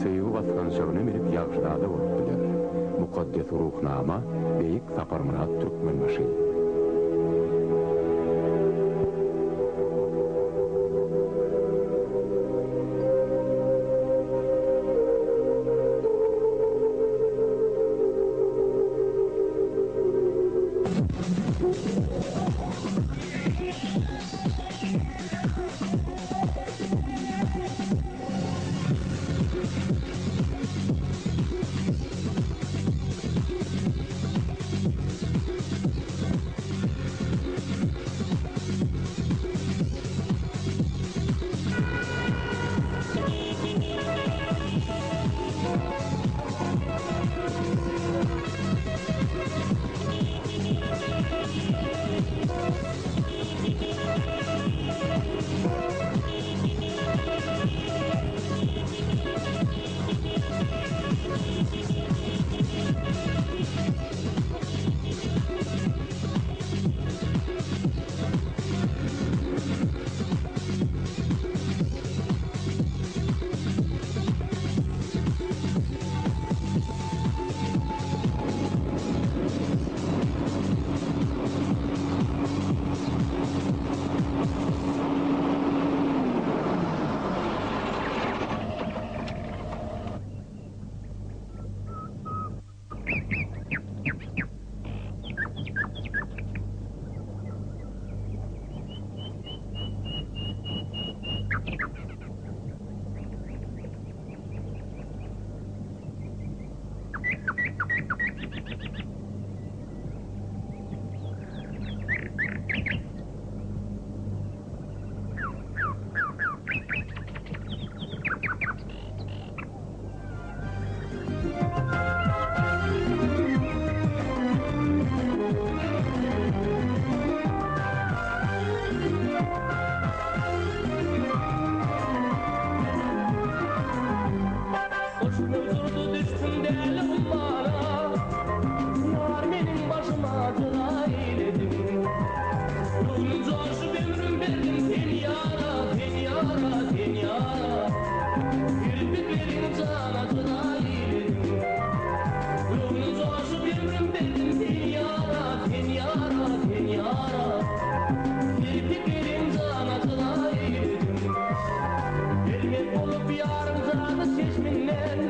söýgi basgançagyna münüp ýagşyzada bolup biler. Mukaddes Ruhnama, Beýik Saparmyrat Türkmenbaşy. Hoşgöwürdi düşdüm däli ummana, Ýar meniň başyma jyga eýlediň. Göwnüm joşup ömrüm berdim sen ýara, sen ýara, sen ýara. Kirpikleriň jana jyga eýlediň. Göwnüm joşup ömrüm berdim sen ýara, sen ýara, sen ýara. Kirpikleriň jana jyga eýlediň. Gelmek bolup ýaryň jany çeşminden,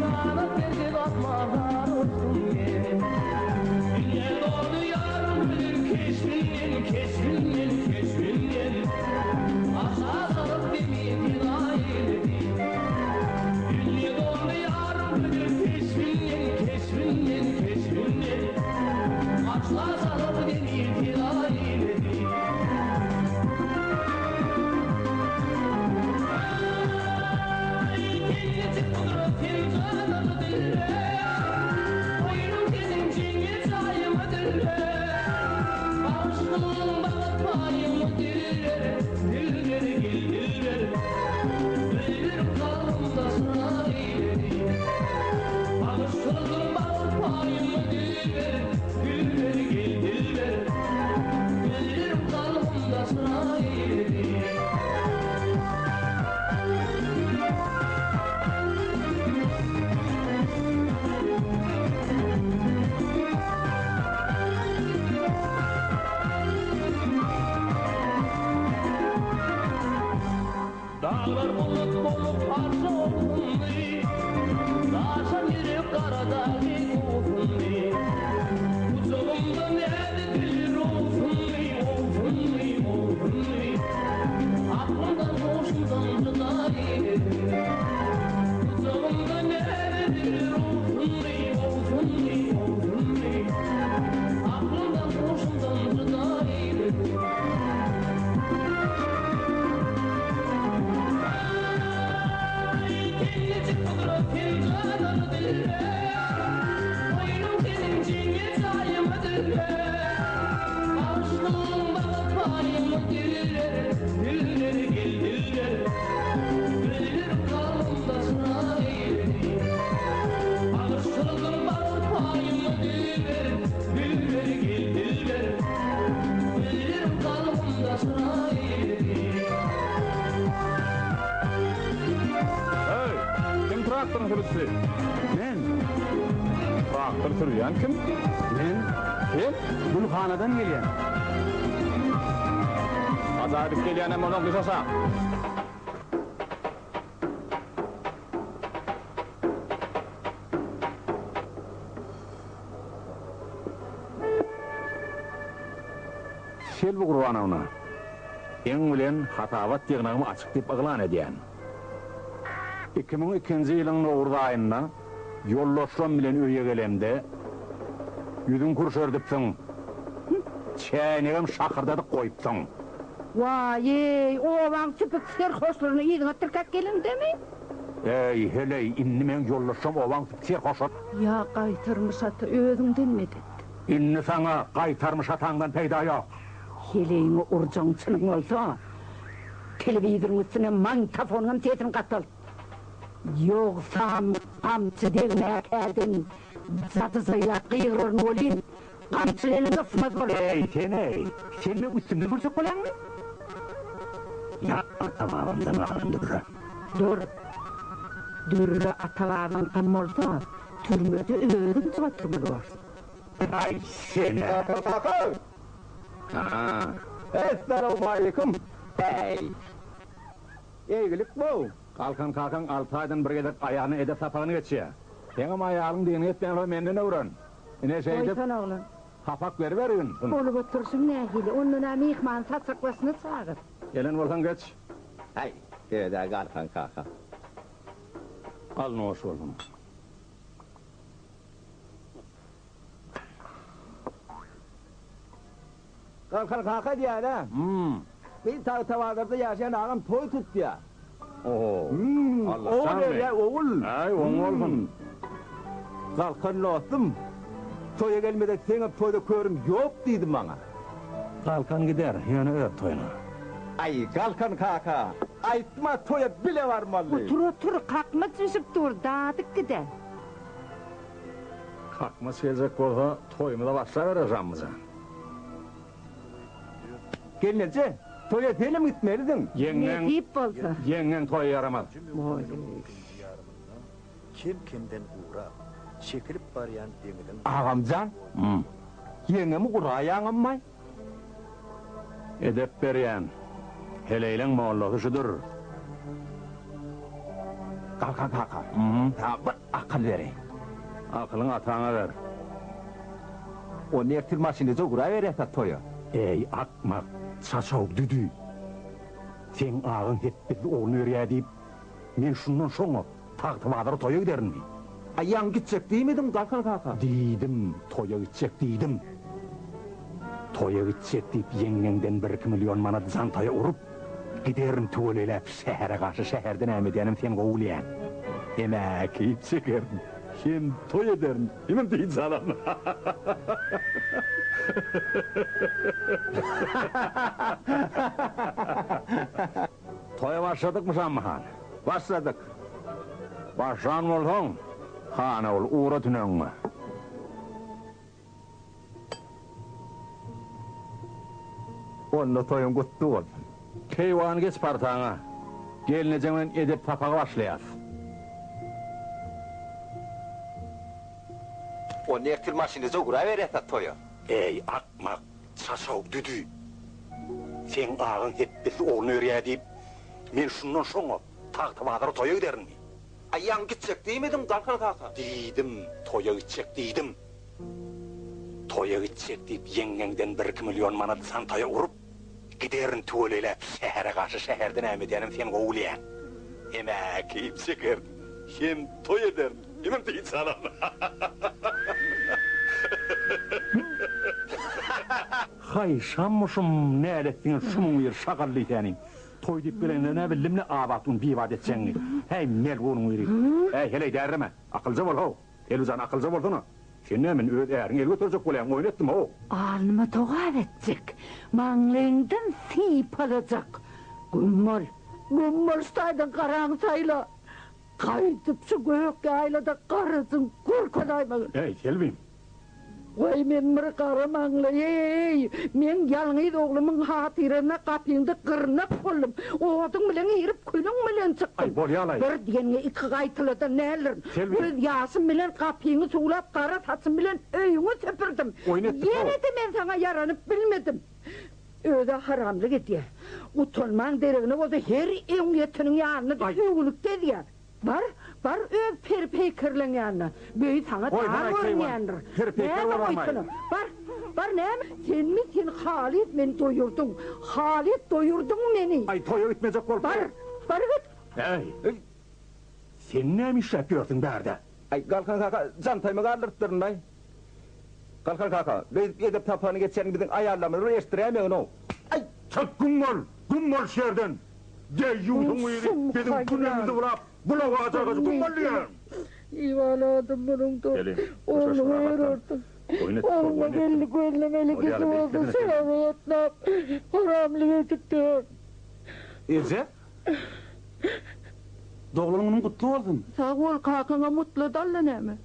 Ýana serhet atmadan uçdum men. Dünýä doldy ýaryň gözel keşbinden, keşbinden, keşbinden. Arşa salyp demi pida eýledi. Dünýe doldy ýaryň gözel keşbinden, keşbinden, keşbinden. Arşa salyp demi pida eýledi. Aý, gelnejik gudrat sen janymy dilber. Goýnum seniň jeňňel jaýyňa dilber. Bagyşlaň bagt paýymy dilber, dilber gel dilber. Dilber kalbymda şa eýledi. Bagyşlaň bagt paýymy dilber, dilber gel dilber. Dilber kalbymda şa eýledi. Daglar bulut bolup arşa oksundy, Daşan ýürek gara dagy owsundy. Gujagymda näzik diller owsundy, owsundy, owsundy. Aklymdan huşumdan jyda eýlediň. Gujagymda näzik diller owsundy, owsundy, owsundy. Aklymdan huşumdan jyda eýlediň. Aý, gelnejik gudrat sen janymy dilber. Traktoryň sürüjisi? Men. Traktor sürýän kim? Men. Sen? Gülhanadan gelýän. Ajaýyp gelýänem bolsaň düş aşak. Selbi Gurbanowna, seň bilen hasabat ýygnagymy açyk diýip yglan edýän. 2002-nji ýylyň nowruz aýynda ýoldaşlarym bilen öýe gelemde, ýüzüňi kürşerdipsiň, çäýnegem şakyrdadyp goýupsyň. Waý-eý, obaň süpük serhoşlaryny yzyňa tirkäp gelendemi? Eý, heleý, indi meň ýoldaşlam obaň süpük serhoşy. Ýa gaýtarmyş ata özüňden medet. Indi saňa gaýtarmyş ataňdan peýda ýok. Heleýiňi urjagyň çynyň bolsa, telewizoryň üstüne magnitofonyňam sesini gatalt. Ýogsam gamçy degmäkäden jadyjaýlap gygyraryn welin, gamçy eliňi ysmaz bolar. Eý, sen-eý, sen meň üstümden gürjek bolýaňmy? Ýa ata-babamdan galan dürre. Dur. Dürre ata-babaňkam bolsa, türmede özüň oturmaly borsuň. Aý, sen-ä. Kaka, kaka! Ha. Essalawmaleýkim! Äý! Eýgilik bow! Galkan kakaň alty aýdan bir gezek aýalyna edep sapagyny geçýär. Seňem aýalyň diýenini etmeýän bolsa menden öwren. Ine şeýdip Goýsana oglan. sapak beribergin. Bolup oturyşyň nähili? Ondan-a myhmany saçak başyna çagyr. Gelen bolsaň geç. Häý, öz-ä Galkan kaka. Al noş bolsun. Galkan kaka diýýän-ä. Bir Tagtabazarda ýaşaýan agam toý tutýa. Oho. Ogul berýä, ogul. Äý, oň bolsun. Galkan dostum, toýa gelmesek seňem toýda körüm ýok diýdi maňa. Galkan gider, ýöne öz toýuna. Aý, Galkan kaka, aýtma toýa bile barmaly. Otur, otur, kakmaç bişip dur, dadyp gider. Kakmaç geljek bolsa, toýumyza başlaberer Žammy jan. Gelneje, toýa senem gitmelidiň. Ýeňňeň, Nesip bolsa. ýeňňeň toýa ýaramaz. Ikinji ýarymynda kem-kemden gurap, çekilip barýan deňiziň Agamjan, ýeňňemi uraýaňammaý? Edep berýän. Heleýleň mollasy şudur. Galkan kaka, saňa bir akyl bereýin. Akylyňy ataňa ber. Onda ertir maşynlyja uraberýäs-ä toýa. Eý, akmak, çaçaw düdi. Seň agaň hepbesli ogluny berýä diýip, men şundan şoňa Tagtabazara toýa giderinmi? A ýaňy gitjek diýmediňmi, Galkan kaka? Diýdim, toýa gitjek diýdim. Toýa gitjek diýip ýeňňeňden birki million manat jantaýa urup, giderin tüweleýläp şähere garşy şäherde näme edýänim sen gowy bilýäň. Hem-ä keýp çekerin, hem toý ederin, hemem dynç alaryn. Toýa başladykmy Şammy han? Başladyk. Başlan bolsaň, han ogul, ugra tünegiňe. Onda toýuň gutly bolsun. Keýwany geç partaňa. Gelnejeň bilen edep sapagy başlaýas. Onda ertir maşynlyja ugraberýäs-ä toýa. Eý, akmak, çaçaw düdi. Seň agaň hepbesi ogluny berýä diýip, men şundan şoňa Tagtabazara toýa giderinmi? Aý, ýaňy gitjek diýmediň, Galkan kaka? Diýdim, toýa gitjek diýdim. Toýa gitjek diýip ýeňňeňden birki million manat santaýa urup, giderin tüweleýläp şähere garşy şäherde näme edýänim sen gowy bilýäň. Hem-ä keýp çekerin, hem toý ederin, hemem dynç alaryn. Haý, şammyşym, näletsiňe şumuň biri şagal diýsäni. Toý diýip gelende nä bildim-le abat gün bibat etjegiňi. Häý, melgunyň biri. Äý, heleý därreme, akylja bol-how. Elwijan akylja bolsana. Sen näme meni öz äriňe el göterjek bolýaň, oýun etdim how. Alnyma togap etjek, maňlaýyňdan sypalajak. Güm bol, güm bol şu taýdan garaňy saýla. Gaýdyp şu gök ýaýlada garajyň görkezaýmagyn. Äý, Selbim. Waý men bir gara maňlaý-eý! Meň ýalňyz oglumyň hatyrasyna gapyňda gyrnak boldum. Oduň bilen girip, külüň bilen çykdym. Aý, bolýa-laý. Bir diýeniňi iki gaýtaladan däldirin. Selbi. Göz ýaşym bilen gapyňy suwlap, gara saçym bilen öýüňi süpürdim. Oýun etdik-ow. Ýene-de men saňa ýaranyp bilmedim. Öz-ä haramlyk edýär. Utanmaň deregine bolsa her öňýeteniň ýanynda-da öwünip gezýär. Bar, bar öz peri-peýkerleň ýanyna. Böý saňa dar görünýändir. Näme goýsana. Bar, bar näme? Senmi sen halys meni doýurdyň. Halys doýurdyň meni. Aý, toýa gitmejek bolup. Bar, bar git. Äý, sen näme işläp ýörsüň bärde? Aý, Galkan kaka, jantaýymy galdyrypdyryn-laý. Galkan kaka, beýdip edep sapagyny geçýän biziň aýallarymyzy bir eşitdiräýmegin-ow. Aý, çyk güm bol, güm bol şu ýerden. Deýýusyň biri biziň günümizi bulap, bulaga ajagajy güm bol diýýän. Iwaladym munuň-da. Ogluňa bererdim. Ogluma geldi gözlemeli kişi bolsa şähere gatnap, haramlyk edip ýör. Eje, doglan günüň gutly bolsun! Sag bol, kakaňa mutla dalla näme?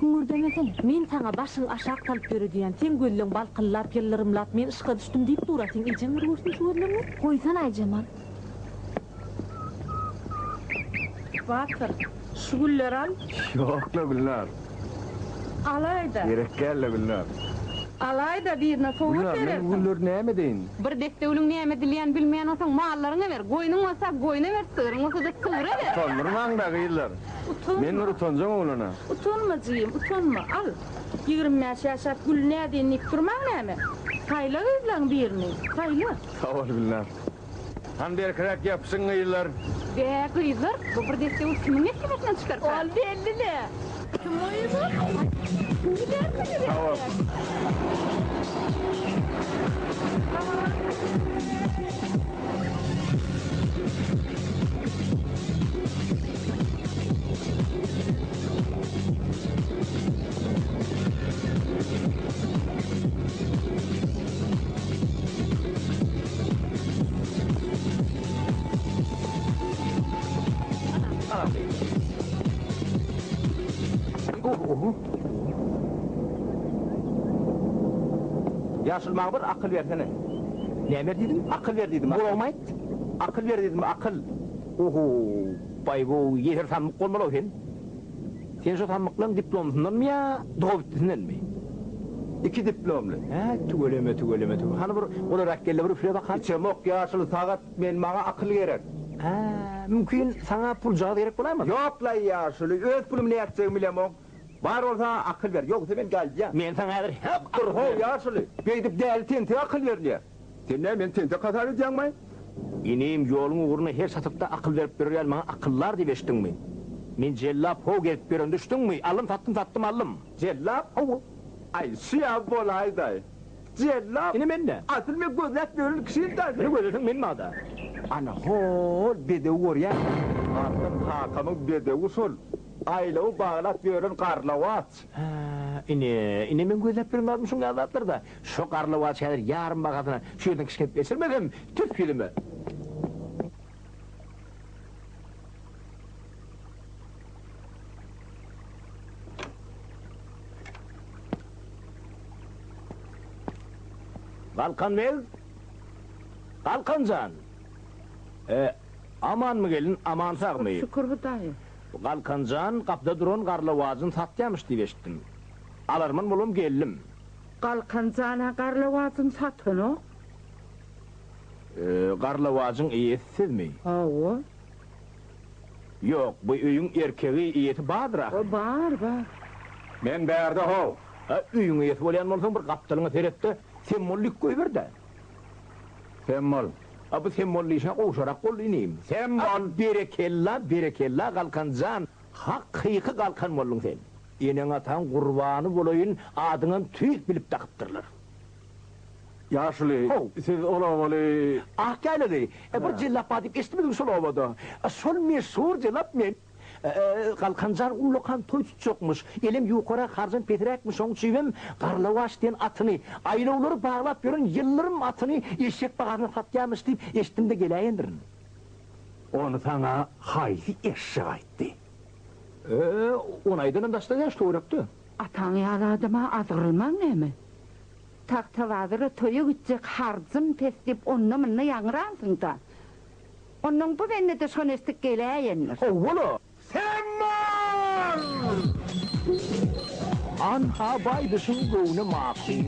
Hüňürdemesene. Men saňa başyňy aşak salyp ýöre diýýän. Seň gözleň balkyllap, ýyldyrymlap, men yşka düşdüm diýip dur-a. Seň ejeň bir görsün şu gözleňi. Goýsana Aýjemal. Batyr, şu gülleri al. Ýok-la Gülnar. Alaý-da. Gerek däl-le Gülnar. Alaý-da, birine sowgat Gülnar, men berersiň. bu gülleri näme edeýin? Bir desse gülüň näme edilýänini bilmeýän bolsaň, mallaryňa ber. Goýnuň bolsa, goýna ber, sygryň bolsa-da, sygra ber. Utandyrmaň-da, gyzlar. Utanma. Men bir utanjaň oglan-a. Utanma, jigim, utanma. Al. 25 ýaşap, gül nädeýin diýip durmaň näme? Saýla gyzlaň birini, saýla. Sag bol, Gülnar. Han berkiräk ýapyşyň gyzlar. Bä, gyzlar, bu bir desse gül kimiň nesibesinden çykarka? Ol belli-le. Kim goýular? Kim bilersiňiz Sag bol. Ýaşuly maňa bir akyl bersene. Näme ber diýdiň? Akyl ber diýdim. Gulagyma aýt. Akyl ber diýdim, akyl. Oho, baý-bow, ýeser sammyk bolmaly-ow sen. Sen şo sammyklaň diplomsyndanmy ýa dogabitdisindenmi? Iki diplomly. Hä, tüweleme, tüweleme, tüwe. Hany bir golarak gel-de bir üfle bakaly. Içemok, ýaşuly sagat, men maňa akyl gerek. Hä, mümkin saňa puljagaz gerek bolaýmasyn? Ýok-laý, ýaşuly, öz pulumy nätjegimi bilemok. Bar bolsa akyl ber, ýogsa men gaýdýan. Men saňa häzir hep Dur, how, ýaşuly, beýdip däli tentek akyl berilýär. Sen näme, meni tentek hasap edýäňmi? Inim, ýoluň ugruna her çatykda akyl berip ýörer ýaly maňa akyldar diýip eşitdiňmi? Men jellap how gezip ýören düşdüňmi? Aldym satdym satdym aldym. Jellap? Hawa. Aý, şu ýa bolaýdaý. Jellap? Ine men-dä. Asyl men gözläp ýören kişim-dä sen. Meni gözleseň men bada. Ana, hol bedewi görýäňmi? Asyl kakamyň bedewi şol. Aýlawy baglap ýören garlawaç. Hä, ine, ine meň gözläp ýören zadym şuň ýaly zatlar-da. Şo garlawaç häzir ýarym bahasyna şu ýerden kişňedip geçirmesem, tüf ýüzüme. Galkan beg! Galkan jan! E, amanmy gelin, aman sagmy? Şükür Hudaýa. Galkan jan gapyda duran garlawajyny satýamyş diýip eşitdim. Alarman bolam geldim. Galkan jan-a garlawajyny satanok. E, garlawajyň eýesi sizmi? Hawa. Ýok, bu öýüň erkegi, eýesi bardyr ahyry. Bar, bar. Men bärde how. A, öýüň eýesi bolýan bolsaň bir gapdalyňa seret-de, semmollik goýber-dä. Semmol. A bu sem boldy işe gowşarak boldy inim. Sem bol! Berekella, berekella Galkan jan, hakyky Galkan bolduň sen. Eneň-ataň gurbany bolaýyn, adyňam tüýs bilip dakypdyrlar. Ýaşuly, siz ol obaly. Ak ýaýlaly. Bir jellap bar diýip eşitmediňmi şol obada? Şol meşhur jellap men. Galkan jan ullakan toý tutjakmyş. Elem ýukarak, harjam pesräkmiş, şoň üçinem Garlawaç diýen atyny, aýlawlary baglap ýören ýyldyrym atyny eşek bahasyna satýarmyş diýip eşitdim-de geläýendirin. Ony saňa haýsy eşek aýtdy? E, ony aýdanam daşda däl, şu töwerekde. Ataň ýaly adama azgyrylmaň näme? Tagtabazara toýa gitjek harjym pes diýip onda-munda ýaňransyň-da. Onnoň bu bende-de şony eşidip geläýendir. Howwa-la! Semmal! Anha baýdyşyň göwne makul.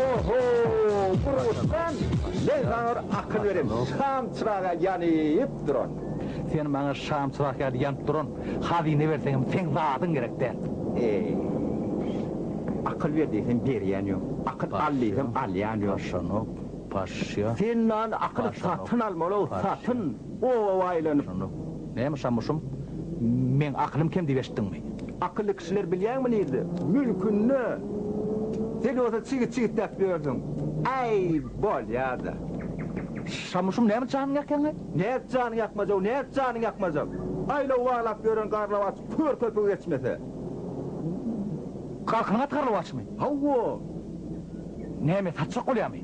Oho, Burgutjan, men saňa bir akyl berem, şam çyraga ýanyp duran. Sen maňa şam çyrak ýaly ýanyp duran hazyna berseňem seň zadyň gerek däl. Eý, akyl ber diýsem berýän ýok, akyl al diýsem alýan ýok. Paşanok, paşşa. Sen lan akyly satyn almaly-ow, satyn, oba aýlanyp. Näme şamuşym, meň akylym kem diýip eşitdiňmi? Akylly kişiler bilýäňmi nirde? Mülkünde! Sen bolsa çigit çigitläp ýörsüň. Äý, bolýa-da. Şamuşym näme janyňy ýakýaň-aý? Nädip janyňy ýakmajak, nädip janyňy ýakmajak? Aýlaw baglap ýören garlawaç kör köpügi geçmese. Galkynyň aty garlawaçmy? Hawa. Näme, satjak bolýamy?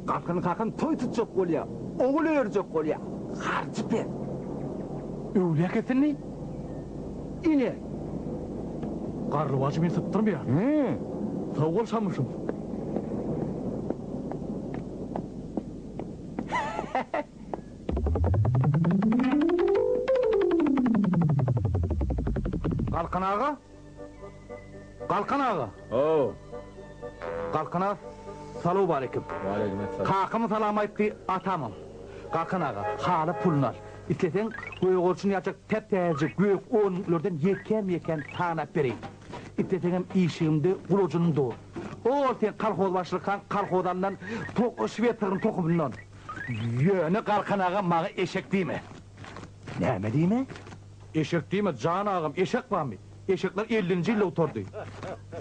Galkynyň kakam toý tutjak bolýa, ogul örjek bolýa. Harjy pes. Öwlüýä kesildi. Ine! Garlawajy men sypdyrmaýan. Hä. Sag bol, Şamyşym. Galkan aga? Galkan aga! How. Galkan aga, salowmaleýkim. Waleýkim essalam. Kakam salam aýtdy, atamam. Galkan aga, hala puluny al. Isleseň, gögerçin ýaljak täp-täzeje gök onluklardan ýekän-ýekän sanap bereýin. Isleseňem işigimde gulajynyň dur. Ol sen kolhoz başlykaň kolhoz alnan şwed sygryň tohumyndan. Ýöne Galkan aga maňa eşek diýme. Näme diýme? Eşek diýme, jan agam, eşek barmy? Eşekler ellinji ýylda gutardy.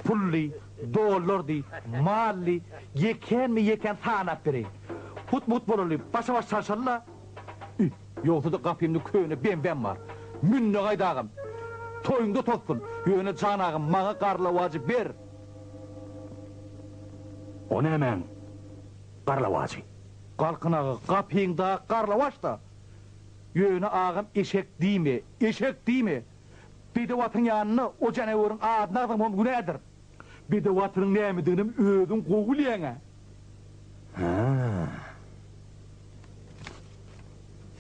Pully, dollardy, mally, ýekänme-ýekän sanap bereýin. Hut-mut bolaly, başa-baş çalşaly-la. Üh, ýogsa-da gapymda köne BMW-m bar. Mün-de gaýt agam. Toýuňda tozsun. Ýöne jan agam, maňa garlawajy ber! O nämäň garlawajy? Galkyn aga, gapyňda garlawaç-da. Ýöne agam eşek diýme, eşek diýme! Bedew atyň ýanynda o janaweriň adyny agzamagam günädir. Bedew atynyň nämediginem özüň gowy bilýäň-ä. Hä.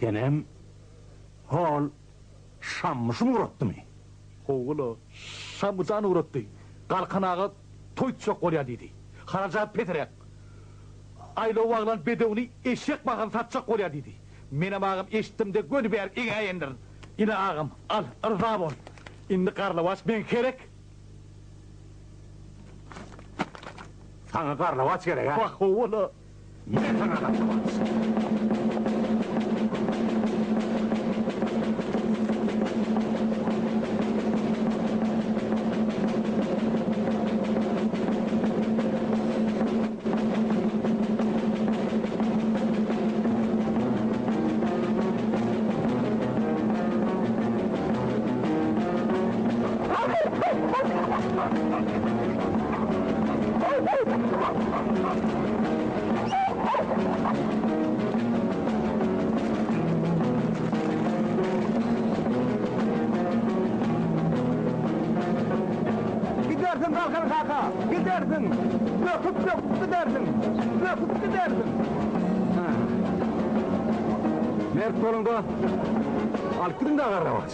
Senem hol Şammyşym ugratdymy? Howwa-la, Şammyjan ugratdy. Galkan aga toý tutjak bolýar diýdi. Harajat pesräk. Aýlaw baglan bedewini eşek bahasyna satjak bolýar diýdi. Menem agam eşitdim-de göni bärik eňäýendirin. Ine agam, al, yrza bol. Indi garlawaç meň gerek. Saňa garlawaç gerek-ä? Wah, howwa-la. Me saňa garlawaç. Gidersiň Galkan kaka, gidersiň! Böküp-böküp gidersiň! Böküp gidersiň! Mert boluň-da, alyp gidiň-dä garlawaç.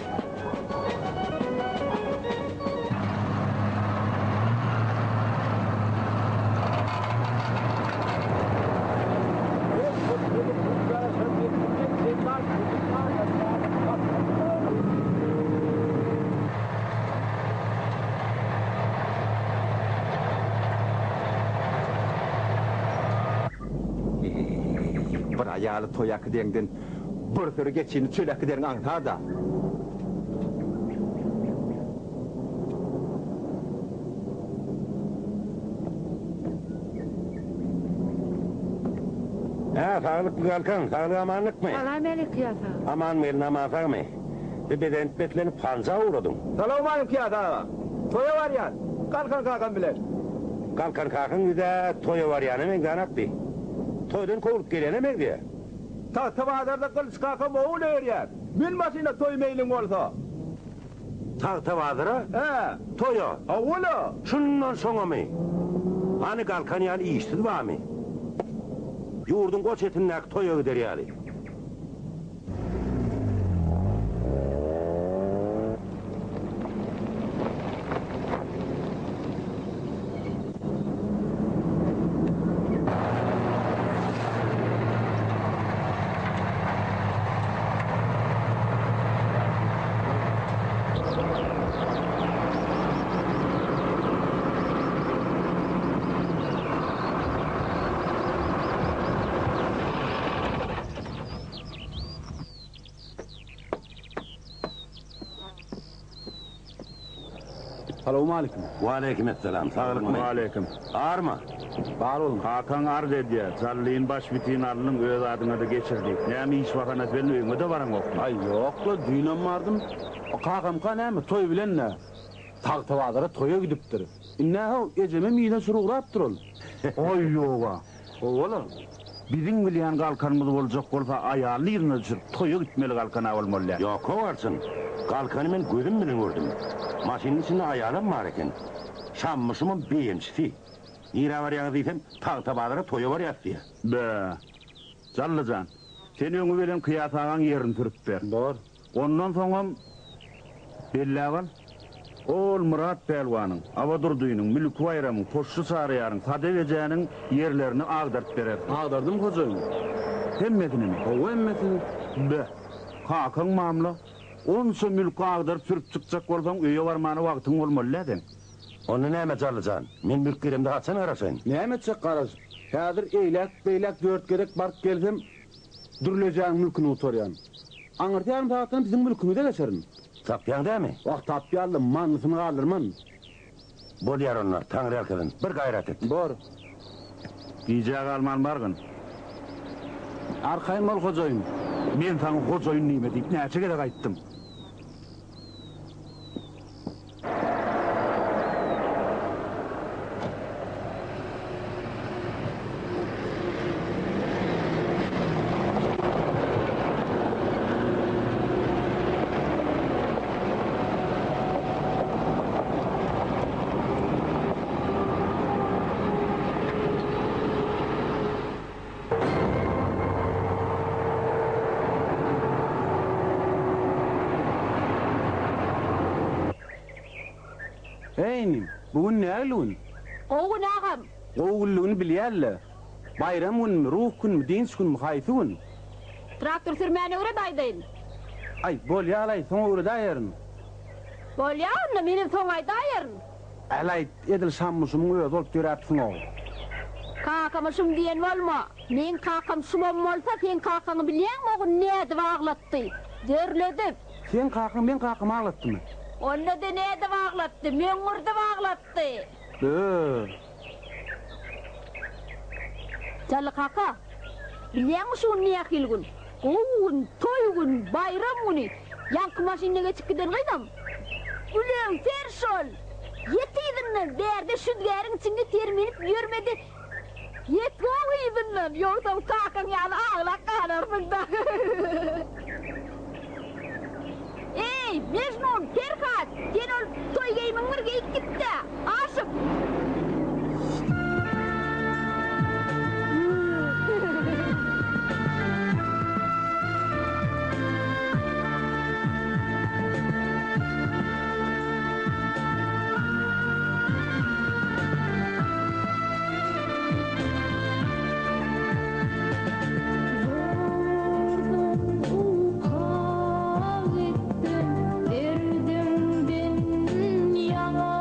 Aýaly toýa äkideňden bir süri geçini çöle äkideriň aňsat-a. Hä, saglykmy Galkan, saglyk-amanlykmy? Salam-älik Kyýas aga. Aman gelin, aman sagmy? Bir bezenip beslenip hanja ugradyň. Salowmalikim Kyýas aga. Toýa barýan. Galkan kakam bilen. Galkan kakaň ýüz-ä toýa barýana meňzänok bi. Toýdan kowlup gelene meňzeýär. Tagtabazarda Gylyç kakam ogul öýerýär. Mün maşyna toý meýliň bolsa. Tagtabazara? Hä. Toýa? Hawa-la. Şundan soňamy? Hany Galkan ýaly işsiz barmy? Ýurduň o çetindäki toýa gider ýaly. Salowmalikim. Waleýkim essalam. Saglykmy? Waleýkim. Arma. Bar boluň. Kakaň arz edýär. Jallyny başbitin aldyň, öz adyňa-da geçir diýip. Näme iş bahanasy bilen öýüňe-de baraňokmy? Aý, ýok-la, düýnem bardym. O kakamka näme, toý bilen-dä. Tagtabazara toýa gidipdir. Indi-hä, ejemem yzyna sürüp ugrapdyr ol. Aý, ýog-a. Hawa-la. Biziň bilýän galkanymyz boljak bolsa, aýalyny yzyna düşürip, toýa gitmeli galkan-a bolmaly däl. Ýok, kowarçyn. Galkany men gözüm bilen gördüm. Maşynyň içinde aýalam bar eken. Şammyşymam beýemçisi. Nirä barýaňyz diýsem, Tagtabazara toýa barýas diýýär. Bä. Jally jan, sen öňi bilen Kyýas agaň ýerini sürüp ber. Bor. Ondan soňam belläp al. Ol Myrat pälwanyň, Abadurdynyň, Mülki Baýramyň, Poşşy Çaryýaryň, Sadap ejäniň ýerlerini agdaryp berersiň. Agdardym hojaýyn. Hemmesinimi? Hawa, hemmesini. Be, kakaň mamla. Onça mülki agdaryp sürüp çykjak bolsaň, öýe barmana wagtyň bolmaly-dä seň. Onda näme, Jally jan, men mülk giremde haçan garaşaýyn? Näme etjek garaşyp? Häzir eýläk-beýläk dört gezek baryp gelsem, Dürlejäň mülküni gutarýan. Aňyrsy ýarym sagatdan biziň mülkümize geçerin. Tapýaň dämi? Wah, tapýan-da, manysyny galdyrman. Bolýar onda, Taňryýalkasyn, bir gaýrat et. Bor. Gijä galman bargyn. Arkaýyn bol, hojaýyn. Men saňa hojaýyn diýme diýip näçe gezek aýtdym. Eý inim, bu gün nägili gün? Gowy gün agam. Gowy günlügini bilýän-le. Baýram günmi, ruh günmi, dynç günmi, haýsy gün? Traktor sürmäni öwret aýdaýyn. Aý, bolýa-laý, soň öwredäýerin. Bolýa onda, menem soň aýdaýaryn. Äläýt, edil Şammyşumyň özi bolup ýöräpsiň-ow. Kakama şum diýen bolma. Meň kakam şumam bolsa, seň kakaňy bilýäňmi o gün nädip aglatdy? Derledip. Seň kakaň meň kakamy aglatdymy? Onda-da nädip aglatdy? Möňňürdip aglatdy. Bö. Jally kaka, bilýäňmi şu gün nähili gün? Gowy gün, toý gün, baýram güni. Ýaňky maşynda geçip giden gyzam Gülöwser şol! Ýet yzyndan, bärde şüzgäriň içinde sermenip ýörme-de, ýet gow yzyndan, ýogsam kakaň ýaly aglap galarsyň-da. Eý, Mejnun, Perhat, sen ol toý geýimiňi bir geýip git-dä, aşyk! Zordan uka gitdim derdiňden ýaňa.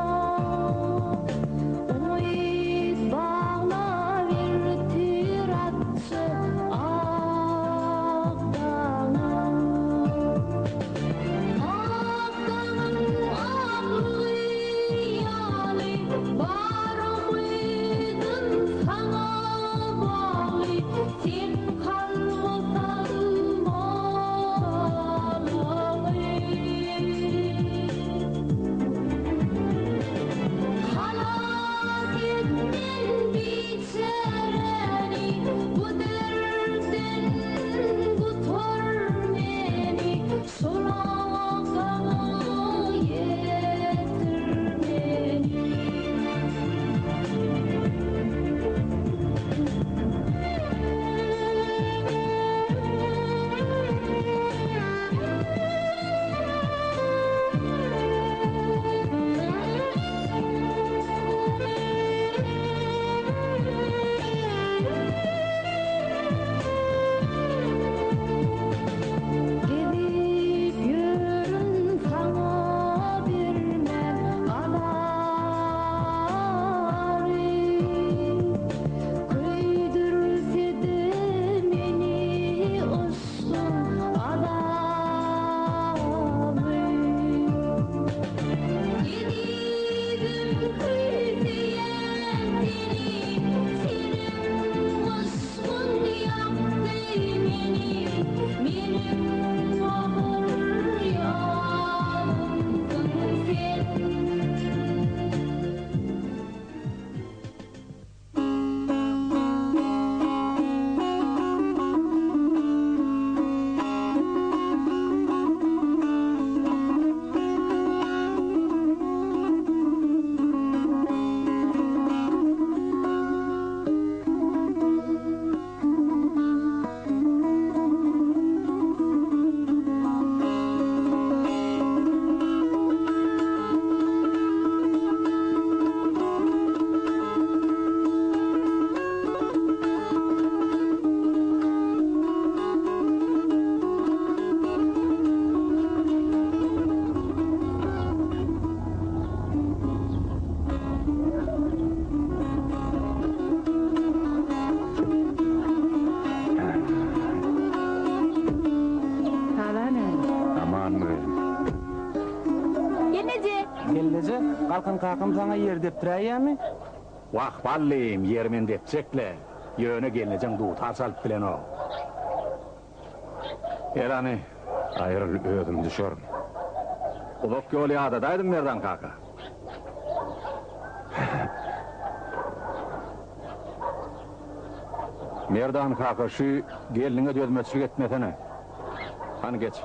gelin. Gelneje! Gelneje, Galkan kakam saňa ýer depdiräýýämi? Wah, ballym, ýeri men depjek-le. Ýöne gelnejeň dutar çalyp bilenok. Gel hany. Aýryl, özüm düşerin. Uzak ýol ýadadaýdym, Merdan kaka. Merdan kaka, şu gelniňe dözmeçilik etmesene. Hany geç.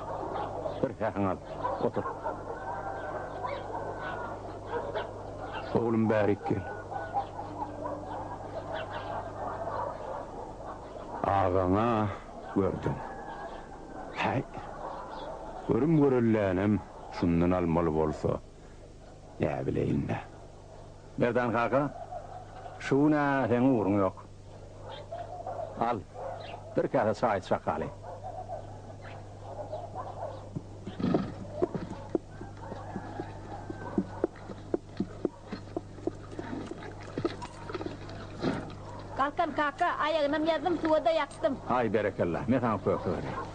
Bir hähiňi al. Otur. Oglum bärik gel. Agaňa gördüň. Häý, görüm-görüllänem şundan almaly bolsa, näbileýin-dä. Merdan kaka, şu gün-ä seň ugruň ýok. Al, bir käse çaý iç bakaly. Galkan kaka, aýagynam ýazdym, suwa-da ýakdym. Aý, berekella, men saňa köke bereýin.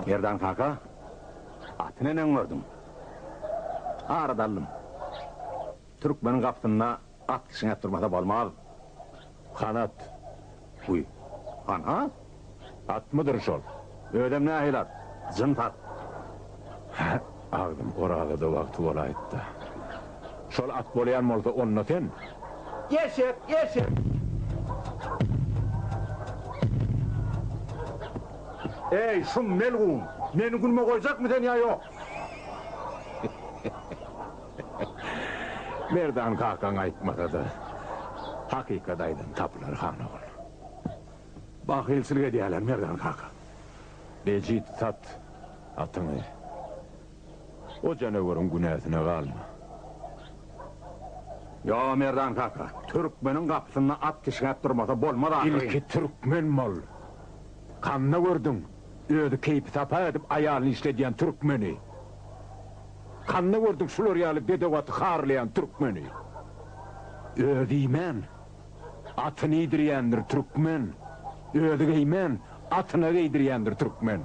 Merdan kaka, aty neneň gördüň? Arada aldym. Türkmeniň gapysynda at kişňäp durmasa bolmaz. Hanat. Wiý, hanha? Atmydyr şol? Özem nähili at? Jyns at. Hä, agzym orazada wagty bolaýypdy. Şol at bolýan bolsa, onda sen. Eşek, eşek! Eý, şum melgun! Meni günüme goýjakmy sen ýa ýok? Merdan kakaň aýtmasa-da, hakykat aýdan tapylar, han ogul. Bahylçylyk edýärler, Merdan kaka. Bejit sat atyňy. O janaweriň günäsine galma. Ýo, Merdan kaka, türkmeniň gapysynda at kişňäp durmasa bolmaz ahyryn. Ilki türkmen bol. Kanda gördüň, özi keýpi-sapa edip aýalyny işledýän türkmeni? Kanda gördüň şular ýaly bedew aty harlaýan türkmeni? Özi iýmän, atyny iýdirýändir türkmen. Özi geýmän, atyna geýdirýändir türkmen.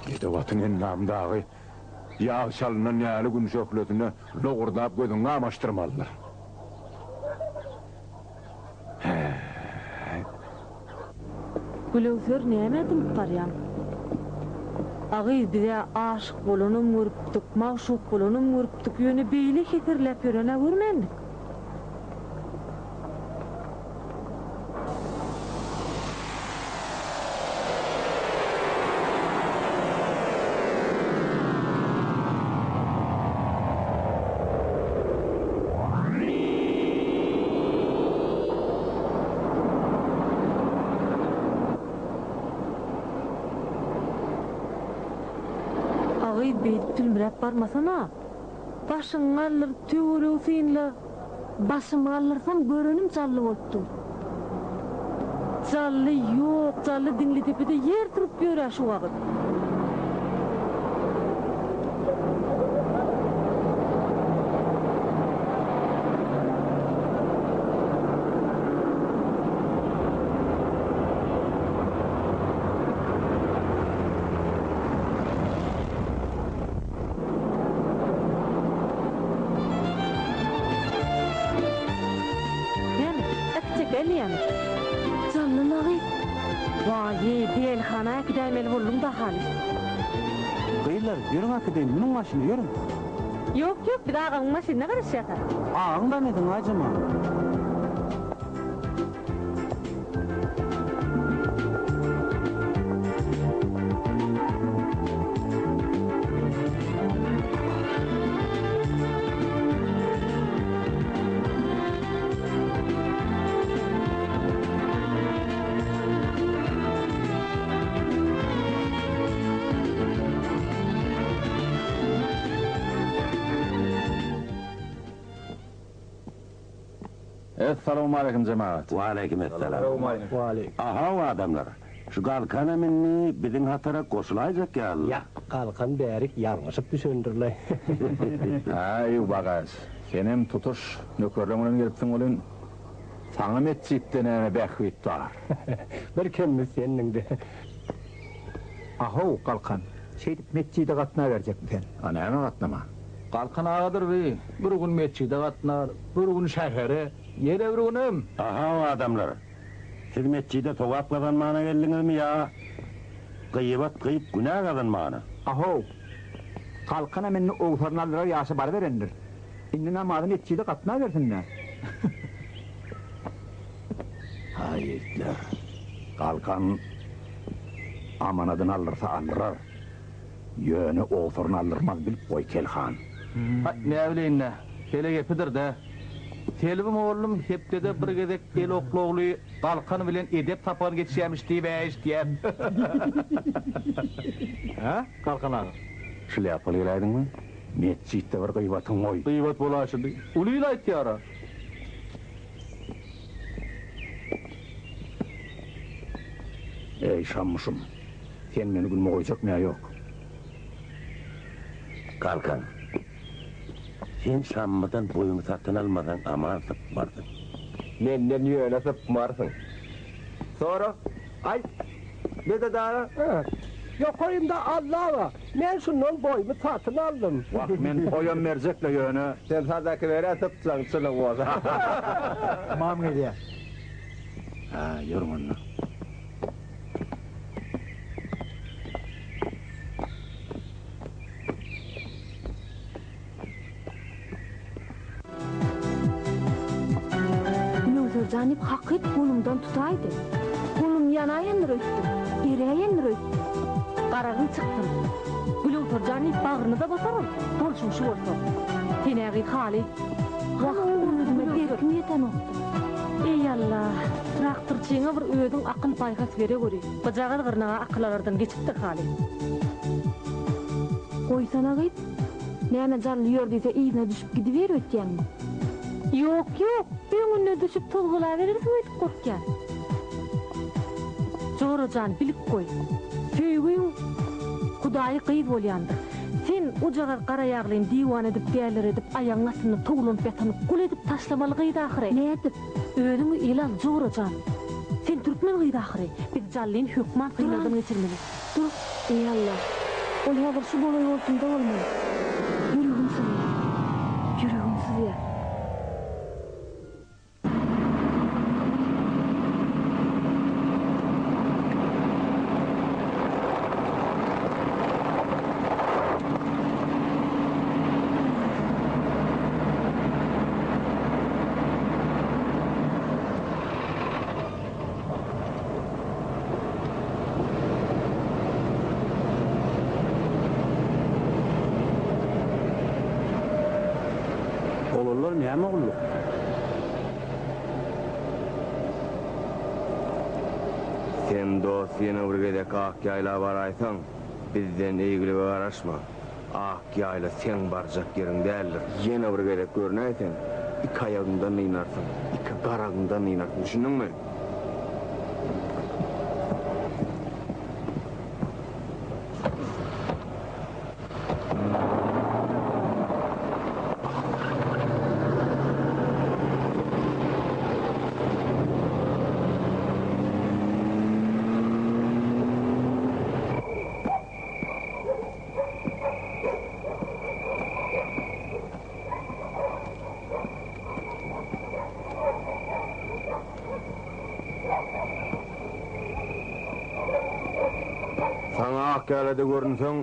Bedew atyň endamy dagy ýag çalynan ýaly gün şöhlesine lowurdap gözüňi gamaşdyrmalydyr. Hä-äý. Gülöwser nämä dymyp barýaň? A gyz biz-ä aşyk bolanam görüpdik, magşuk bolanam görüpdik, ýöne beýle heserläp ýören-ä görmändik. A gyz beýdip sülmüräp barmasana. Başyňy galdyr, töweregi synla. Başymy galdyrsam görenim Jally bolup dur. Jally ýok, Jally Diňlidepede ýer sürüp ýör-ä şu wagyt. Näme, äkitjek däldiýämi? Janly nagy. Waý-eý, dälihana äkidäýmeli bolduň-da halys. Gyzlar, ýörüň äkideýin, münüň maşyna, ýörüň. Ýok, ýok, biz agamyň maşynyna garaşýas-a. Agaň da nesin, Aýjemal? Essalawmaleýkim jemagat. Waleýkim essalam. Ahaw adamlar, şu Galkanam indi biziň hatara goşulaýjak ýaly. Ýa, Galkan bärik ýalňyşyp düşendir-le. Äý, Bagaş, senem tutuş nökerleň bilen gelipsiň welin, saňa metjitde näme bähbit bar? Bir kemimiz sendiň-de. Ahow, Galkan, şeýdip metjide gatnaberjekmi sen? A näme gatnaman? Galkan agadyr bi, bir gün metjide gatnar, bir gün şähere, ýene bir günem. Ahow, adamlar, siz metjide sogap gazanmana geldiňizmi ýa gyýbat gyýyp günä gazanmana? Ahow, Galkanam indi owsaryny aldyrar ýaşa baryberendir. Indi namaza metjide gatnabersin-dä. Haý, ýigitler, Galkan amanadyny aldyrsa aldyrar, ýöne owsaryny aldyrmaz, bilip goý, Kelhan. Haý, näbileýin-dä, hele gepidir-dä. Selbi mollum hepdede bir gezek el oklawly Galkan bilen edep sapagyny geçýämiş diýib-ä eşidýän. Hä, Galkan aga? Şlýapaly geläýdiňmi? Metjitde bir gyýbatyň goý. Gyýbat bolaýşydy. Uly il aýtýar-a. Eý, Şammyşym, sen meni günüme goýjakmy ýa ýok? Galkan, sen Şammydan boýuňy satyn almasaň aman sypmarsyň. Menden ýöne sypmarsyň. Sora, aýt, Medet aga. Ýokarymda Alla bar. Men şundan boýumy satyn aldym. Wah, men toýam berjek-le ýöne. Sen sadaka ber-ä sypjaň çynyň bolsa. Ymam gelýär. Hä, ýörüň onda. Nöwzer jan diýip hakyt golumdan tutaýdy. Golum ýanaýandyr öýtdüm, eräýendir öýtdüm. Garagyň çyksyn. Gülöwser jan diýip bagryny-da basar ol, bolşuň şu bolsa. Sen-ä gyz haly. Wah, özüme berkim ýetenokdy. Eý, Alla, traktorçyňa bir özüň akyl-paýhas beregöri. Gyjagaz gyrnaga akyl alardan geçipdir haly. Goýsana gyz. Näme Jally ýör diýse yzyna düşüp gidiber öýtýäňmi? Ýok, ýok, öňüne düşüp tozgalaberersiň öýdüp gorkýan. Jora jan, bilip goý. Söýgiň Hudaýy gyz bolýandyr. Sen ojagaz garaýaglyny diwana edip, däliredip, aýagyň astynda towlanyp ýatan gul edip taşlamaly gyz ahyry. Nädip? Özüňi ele al, jora jan. Sen türkmen gyzy ahyry. Biz Jallyny hökman synagdan geçirmeli. Dur, eý Alla! Ol häzir şu golaý-goltumda bolmaly. Ýüregim syzýar. Ýüregim syzýar. Oglanlar näme gulluk? Sen dost ýene bir gezek Ak ýaýla baraýsaň, bizden eýgilige garaşma. Ak ýaýla seň barjak ýeriň däldir. Ýene bir gezek görnäýseň, iki aýagyňdan dynarsyň, iki garagyňdan dynarsyň, düşündiňmi? Saňa ak ýalada görünseň,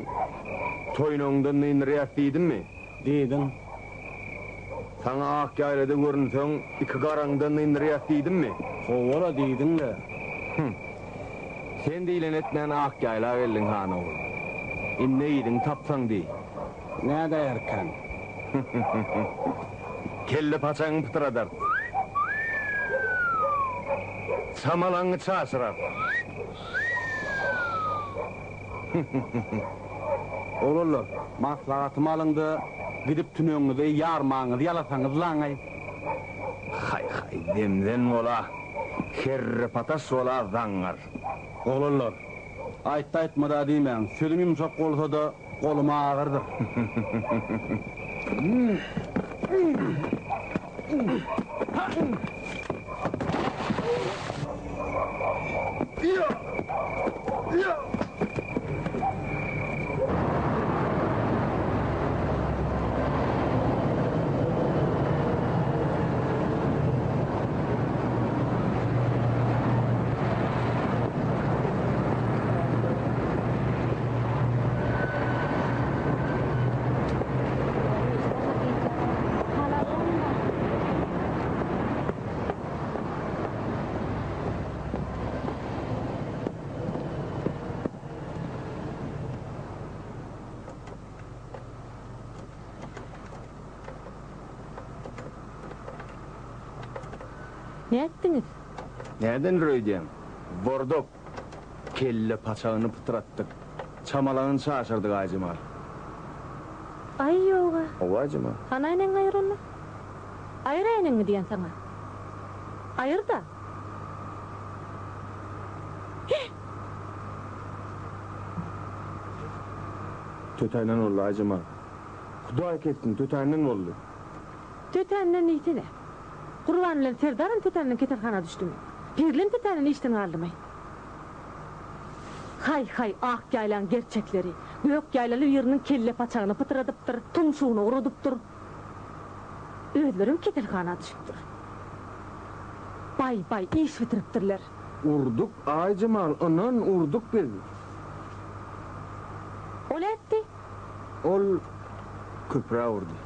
toýnagyňdan dynyrýas diýdimmi? Diýdiň. Saňa ak ýaýlada görünseň, iki garaňdan dynyrýas diýdimmi? Howwa-la, diýdiň-le. Hüm. Sen diýlen etmän ak ýaýla geldiň, han ogul. Indi yzyňy tapsaň diý. Nädäýerkäň? Kelle paçagyňy pytradarys. Çamalagyňy çaşyrarys. Oglanlar, maslahatymy alyň-da, gidip tünegiňizi ýarmaňyzy ýalasaňyzlaň-aý. Haý-haý. Zemzen bola, kerrepataş bola zaňňar. Oglanlar, aýtdy-aýtmad-a diýmäň, sözüm ýumşak bolsa-da, golum agyrdyr. Nätdiňiz? Nädendir öýdýäň? Wordok! Kelle paçagyny pytratdyk. Çamalagyny çaşyrdyk Aýjemal. Aý ýog-a. Hawa Aýjemal. Hany äýnegiňi aýyr onda. Aýyr äýnegiňi diýen saňa. Aýyr-da. Hih! Tötänden boldy Aýjemal. Hudaý kessin, tötänden boldy. Tötänden diýsene. Gurban bilen Serdaram tötänden keselhana düşdümi? Pirlem tötänden işden galdymy? Haý-haý, ak ýaýlaň gerçekleri! Gök ýaýlaly biriniň kelle paçagyny pytradypdyr, tumşugyny guradypdyr. Özlerem keselhana düşüpdir. Baý-baý, iş bitiripdirler. Urduk, Aýjemal, ynan, urduk biz. Ol ätdi. Ol köprä urdy.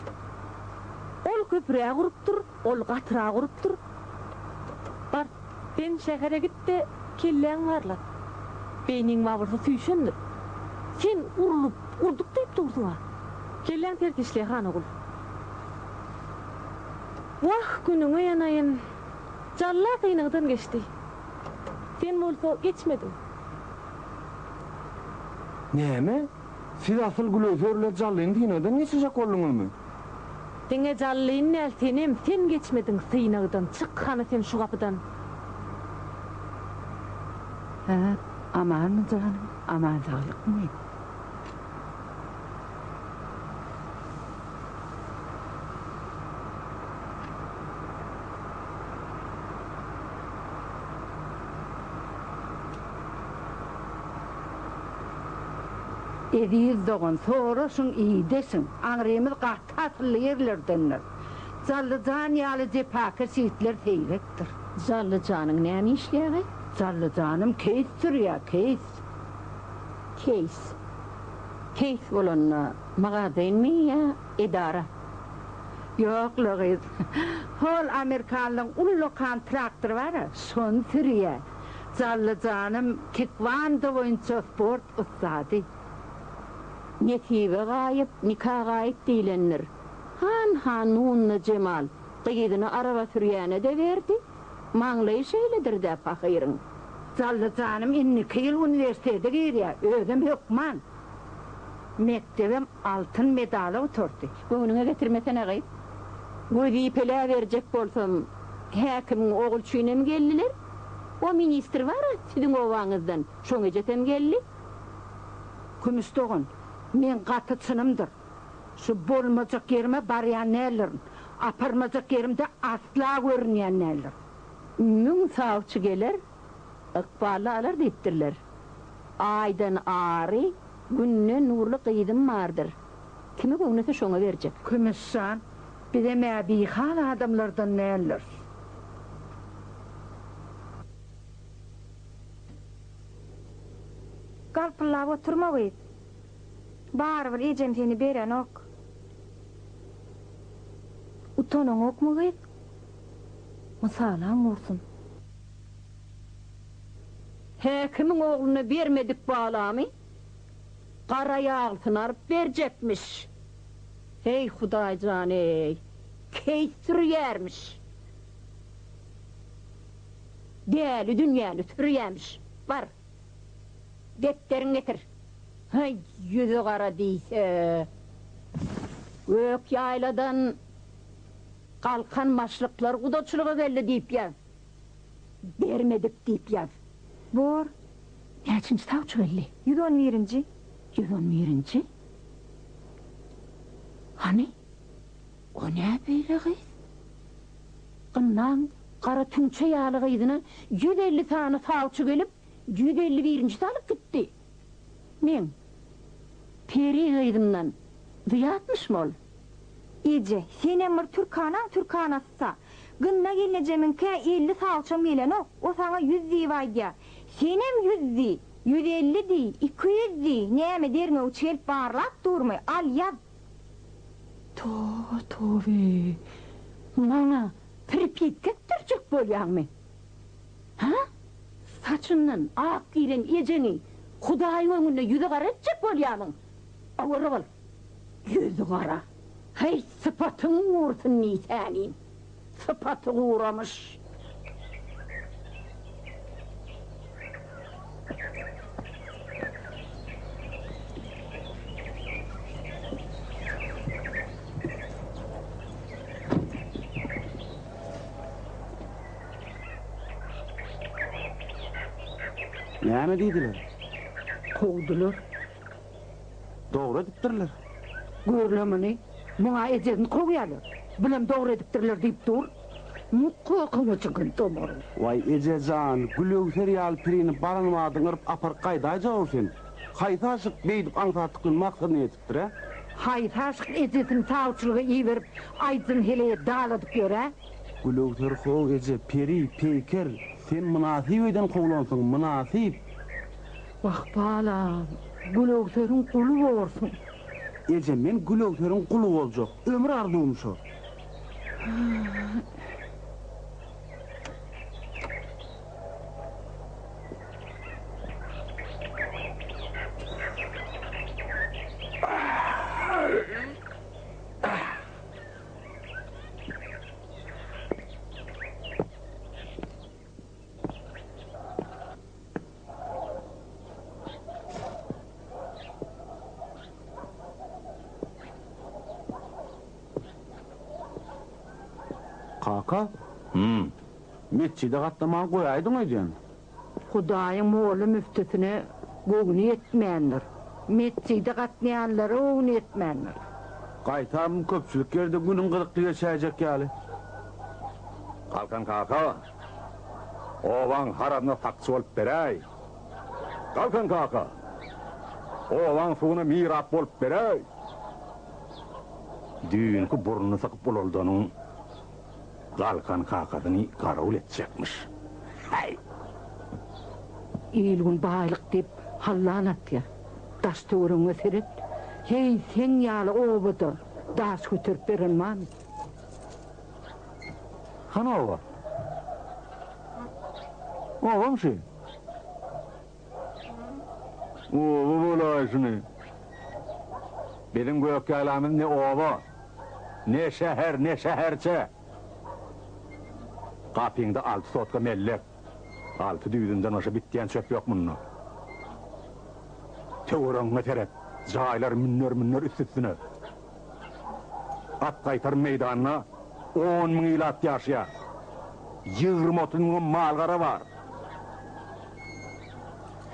Ol köprä urupdyr, ol gatyrak urupdyr. Bar, sen şähere git-de, kelläň barlat. Beýniň wawursy süýşendir. Sen urlup, urduk diýip dursuň-a. Kelläň ters işleýär, Hanogul. Wah, günüňe ýanaýyn. Jalla synagdan geçdi. Sen bolsa geçmediň. Näme? Siz asyl Gülöwser bilen Jallyny synagdan geçirjek bolduňyzmy? Diňe Jallyny däl, senem, sen geçmediň synagdan, çyk hany sen şu gapydan. Hä, amanmy janym, aman saglykmy? Eziz dogan, soraşyň, ideşiň, aňrymyz gaty asylly ýerlerdendir. Jally jan ýaly jepakeş ýigitler seýrekdir. Jally janyň näme işleýägi? Jally janym keýs sürýär, keýs. Keýs. Keýs bolanda magazinmi ýa edara? Ýok-la gyz. Hol amerikanlaň ullakan traktory bar-a, şony sürýär. Jally janym tekwando boýunça sport ussady. Nesibe gaýyp, nika gaýyp diýlendir. Han-ha Nunna Jemal gyzyny araba sürýäne-de berdi. Maňlaýy şeýledir-dä pahyryň. Jally janym indiki ýyl uniwersitete girýär, özem hökman. Mekdebem altyn medala gutardy. Göwnüňe getirmesene gyz. Wezipelä berjek bolsam, häkimiň ogly üçinem geldiler. O ministr bar-a siziň obaňyzdan, şoň ejesem geldi. Kümüş dogan, meň gaty çynymdyr. Şu bolmajak ýerime barýan däldirin. Aparmajak ýerimde asla görünýän däldirin. Müň sawçy geler, ykbally alar diýipdirler. Aýdan ary, Günden nurly gyzym bardyr. Kimi göwnese şoňa berjek. Kümüş jan, bizem-ä bihal adamlardan däldiris. Galpyldap oturma gyz. Barybir ejem seni berenok. Utanaňokmy gyz? Mysalaň gursun. Häkimiň ogluna bermedik balamy gara ýaglysyny alyp berjekmiş. Heý, Hudaý jan-eý, keýt sürýärmiş. Däli dünýäni sürýämiş. Bar, depderiňi getir. Haý, ýüzi gara diýse, gök ýaýladan. Galkan başlyklar gudaçylyga geldi diýip ýaz. Bermedik diýip ýaz. Bor. Näçinji sawçy geldi? 111-nji. 111-nji? Hany, o nä beýle gyz? Gynnaň gara tüňçe ýaly gyzyna 150 sany sawçy gelip, 151-njisi alyp gitdi. Meň peri gyzymdan zyýatmyşmy ol? Eje, senem bir türkanaň türkanasy-sa. Gynna gelnejemiňkä 50 sawçam gelenok, o saňa ýüz diýip aýdýa. Senem ýüz diý, 150 diý, 200 diý, näme derňewçi gelip barlap durmy, al ýaz. Toba-tobe, maňa pripitka etdirjek bolýaňmy? Hä? Saçyndan ak giren ejeňi Hudaýyň öňünde ýüzi gara etjek bolýamyň? Owarra bol! Ýüzi gara! Heý, sypatyň gursun diýsänim! Sypaty guramyş! Näme diýdiler? Kowdular. Dogry edipdirler. Gör-le muny. Muňa ejesini kowýarlar. Bulam dogry edipdirler diýip dur. Muň kakaňa çykan domaryň. Waý, eje jan, Gülöwser ýaly pirini baran badyň yryp aparyp gaýdaýjag-ow sen. Haýsy aşyk beýdip aňsatlyk bilen maksadyna ýetipdir-ä? Haýsy aşyk ejesini sawçylyga iberip, aýdyn heleýe daladyp ýör-ä? Gülöwser how eje, peri, peýker, sen mynasyp öýden kowlansyň, mynasyp! Wah, balam, Gülöwseriň guly borsuň. Eje, men Gülöwseriň guly boljak, ömür arzuwym şo. Kaka? Hum. Metjide gatnamany goýaýdyň öýdýän. Hudaýyň molla-müftüsine göwni ýetmändir. Metjide gatnaýanlara göwni ýetmändir. Gaýtam köpçülik ýerde günüň gyzykly geçäýjek ýaly. Galkan kaka, obaň harazyna sakçy bolup beräý. Galkan kaka, obaň suwuna mirap bolup beräý. Düýnki burnuny sykyp ulaldanyň Galkan kakasyny garawul etjekmiş. Häý! Il-gün baýlyk diýip hallan atýar. Daş-töweregiňe seret. Heý, seň ýaly obada daş göterip beren barmy? Hany oba? Obam şu. Oba bolaýşyny. Biziň Gökýaýlamyz ne oba, ne şäher, ne şäherçe. Gapyňda alty sotka mellek, alty düýbünden başga bitýän çöp ýok munda. Töweregiňe seret, jaýlar münner-münner üst-üstüne. At gaýtarym meýdanda 10 müň ilat ýaşaýar. Ýigrimi-otuz müňem mal-gara bar.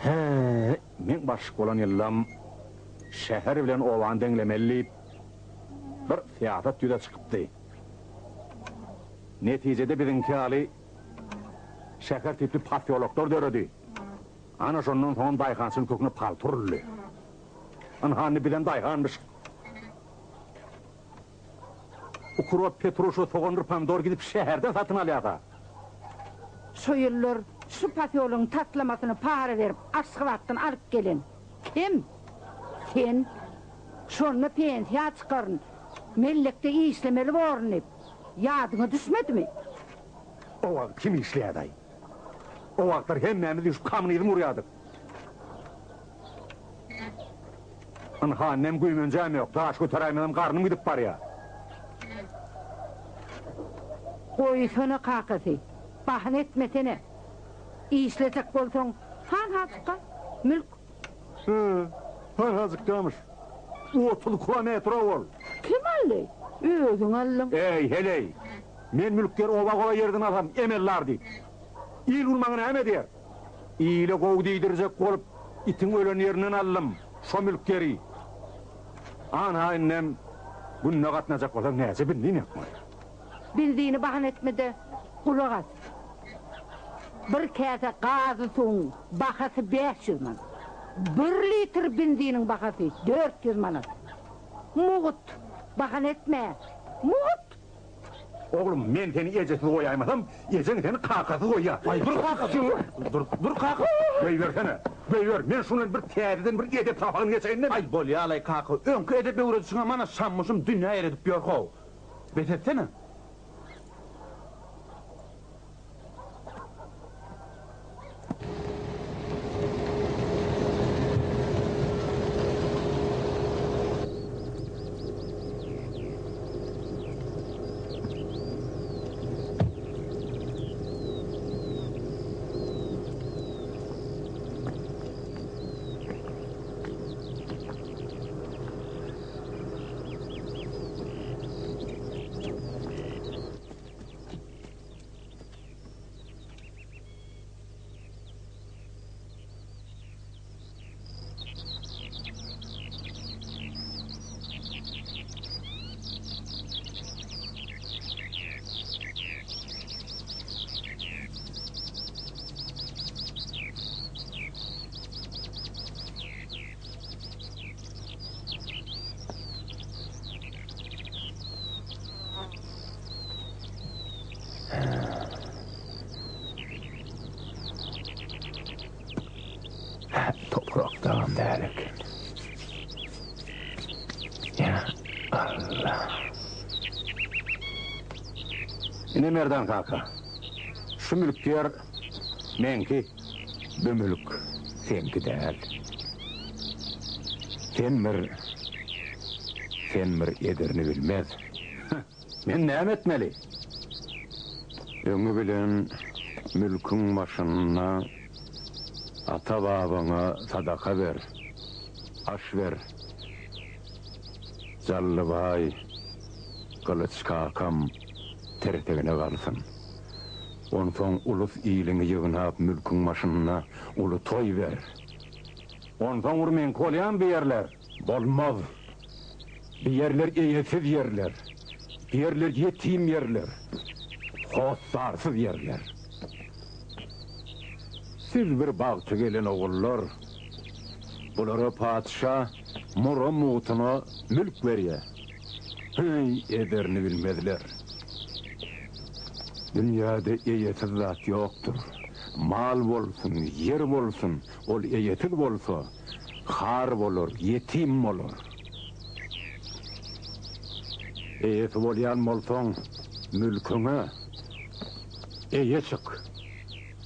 Hä, meň başlyk bolan ýyllam şäher bilen obany deňlemeli diýip, bir syýasat ýüze çykypdy. Netijede biziňki ýaly şäher tipli posýoloklar döredi. Ana şondan soňam daýhançylygyň köküne palta uruldy. Ynha indi bizem daýhanmyşyk. Ukrop, petruşka, sogandyr pomidor gidip şäherden satyn alýas-a. Şo ýyllar şu posýologyň taslamasyny para berip Aşgabatdan alyp gelen kim? Sen. Şonda pensiýa çykaryn, mellekde işlemeli borun diýip, ýadyňa düşmedimi? O wagt kim işleýärdi-aý? O wagtlar hemmämiz üýşüp kommunizm gurýardyk. Ynha, indem güýmenjäm ýok, daş göteräýmesem garnym gidip barýar. Goýsana kakasy, bahana etmesene. Işlejek bolsaň, hanhajykga, mülk. Hä, hanhajykgamyş. 30 kilometr-ow ol. Kim aldy? Özüň aldyň. Eý, heleý! Men mülk ýer oba goba ýerden alsam emeldar diýip. Il-gün maňa näme diýer? Ile gowy diýdirjek bolup, itiň ölen ýerinden aldym şo mülk ýeri. Ana indem günde gatnajak bolsaň näçe benzin ýakmaly? Benzini bahana etme-de, gulak as. Bir käse gazly suwuň bahasy 500 manat. Bir litr benziniň bahasy 400 manat. Mugt! Bahana etme! Mugt! Oglum, men seni ejesiz goýaýmasam, ejeň seni kakasyz goýýar. Aý, dur kaka, dur, dur kaka. Goýbersene, goýber, men şundan bir täzeden bir edep sapagyny geçeýin-de. Aý, bolýa-laý kaka, öňki edep öwredişiňe mana şammyşym dünýä eredip ýör-how. Bes etsene. Toprak dagam däl eken. Ýa Alla. Ine Merdan kaka, şu mülk ýer meňki. Bu mülk seňki däl. Sen bir, sen bir ederini bilmez. Men näme etmeli? Öňi bilen mülküň başynda ata-babaňa sadaka ber, aş ber. Jallybaý, Gylyç kakam tirsegine galsyn. Onsoň ulus-iliňi ýygnap mülküň başynda uly toý ber. Onsoň bir meňki bolýamy bu ýerler? Bolmaz. Bu ýerler eýesiz ýerler. Bu ýerler ýetim ýerler. Hossarsyz ýerler. Siz bir bagty gelen ogullar. Bulara patyşa mura mugtuna mülk berýär. Heý, ederini bilmezler. Dünýäde eýesiz zat ýokdur. Mal bolsun, ýer bolsun, ol eýesiz bolsa, Har bolar, ýetim bolar. Eýesi bolýan bolsaň, mülküňe eýe çyk.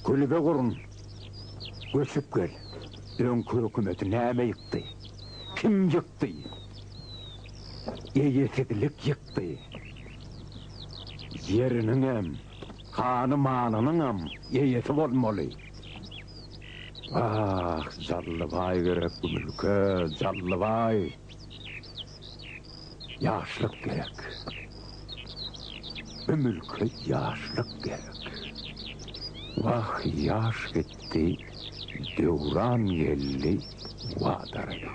Külbe gurun, göçüp gel. Öňki hökümeti näme ýykdy? Kim ýykdy? Eýesizlik ýykdy. Ýeriniňem, hany-manynyňam eýesi bolmaly. Ah, Jallybaý gerek bu mülke, Jallybaý! Ýaşlyk gerek. Bu mülke ýaşlyk gerek. Wah, ýaş gitdi, döwran geldi, wadaryga.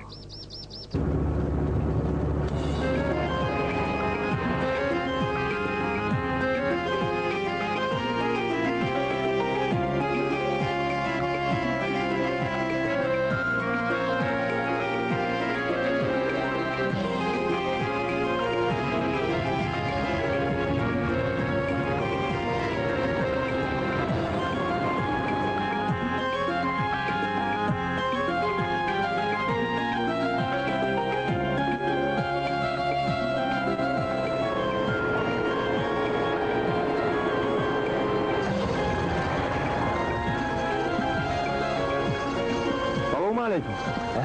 Salowmaleýkim. Hä?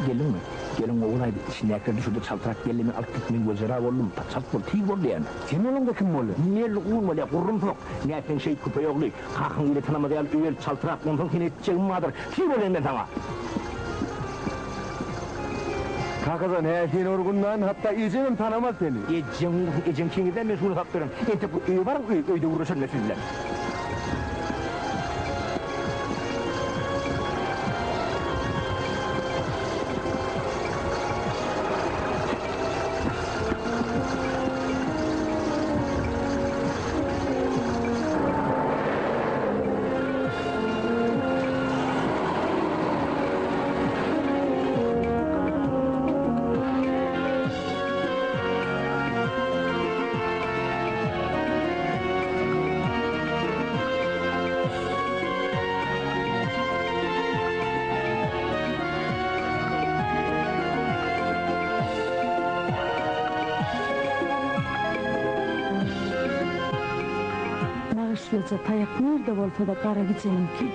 Geldiňmi? Gelin ogulaý içindäkileri düşürdi çaltrak geldi men alyp git men wejera boldum çalt bol tiz bol diýýän. Sen bolaňda kim bolýa? Melgun bolýa gurrumsak. Nätseň şeýt köpeý ogly. Kakaň ile tanamaz ýaly öý elip çaltrak onsoň seni etjegim bardyr. Tiz bol men saňa. Kakajan, hä seni bir gündan hatda ejemem tanamaz seni. Ejeň bolsun, ejeň keniz-ä men şuny salyp beren. Entek bu öýe baryň, öý, öýde gürleşerin men siz bilen. Nagyşlyja taýak nirde bolsa-da gara gijeniňki.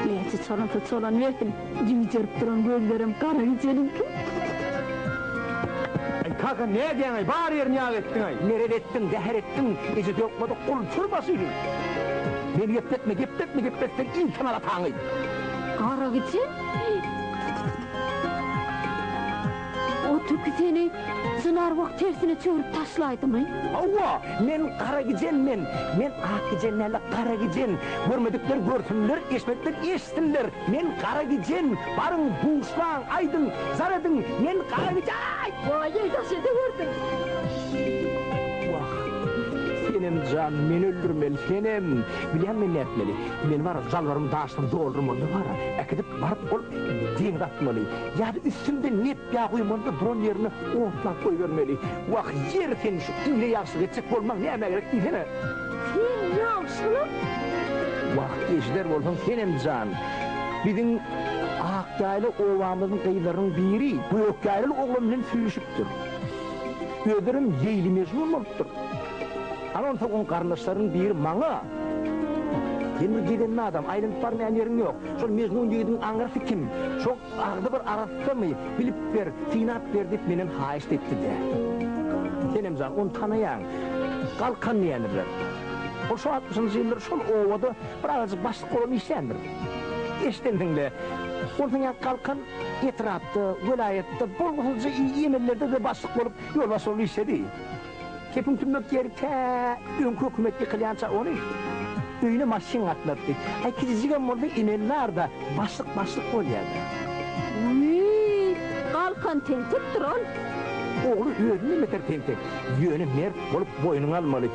Näçe çolansa çolanbersin, jüýjerip duran gözlerem gara gijeniňki. Aý kaka nädýäňaý bar ýerini ýag etdiňaý. Merez etdiň, zäher etdiň, eje dökmedik gul çurbaşyny. Meni gepletme, gepletme, gepletseň il tanar ataňy. Gara gije? O tüki seni jyn-arwah tersine çöwrüp taşlaýdymy? Hawa, men gara gijen men. Men ak gijen däl-de, gara gijen. Görmedikler görsünler, eşitmedikler eşitsinler. Men gara gijen. Baryň, buşlaň, aýdyň, jar ediň, men gara gijen! Waý-eý, daş edewerdin! Wah, senem jan, meni öldürmeli, senem! Bilýäňmi men nätmeli? Men bar-a, jalbarymy daşdan doldurmaly-da bar-a, äkidip baryp ol deňze atmaly. Ýa-da üstümden nep ýag guýmaly-da duran ýerinde otlap goýbermeli. Wah, ýeri sen şu ile ýagşylyk etjek bolmaň nämä gerek diýsene. Sen ýagşylyk? Wah, eşider bolsaň senem jan. Biziň Akýaýla obamyzyň gyzlarynyň biri Gökýaýlaly oglan bilen söýüşipdir. Özlerem Leýli-Mejnun bolupdyr. Ana onsoň oň garyndaşlarynyň biri maňa, Sen bir gezenli adam, aýlanyp barmaýan ýeriň ýok. Şol Mejnun ýigidiň aňyrsy kim? Şoň agzy bir arassamy, bilip ber, synap ber diýip menden haýyşt etdi-dä. Senem jan, ony tanaýaň. Galkan diýendirler. Ol şo altmyşynjy ýyllar şol obada bir azajyk başlyk bolan işländir. Eşidensiň-le. Onsoň ýa Galkan etrapda, welaýatda bolgusyzja emellerde-de başlyk bolup, ýolbaşçy bolup işledi. Gepiň tümmek ýeri tä öňki hökümet ýykylýança ony öýüne maşyn gatnatdy. Aý kiçijigem bolsa emeldarda başlyk başlyk bolýada. Wiý, Galkan tentekdir ol. Ogly özünden beter tentek. Ýöne mert bolup boýnuňa almaly.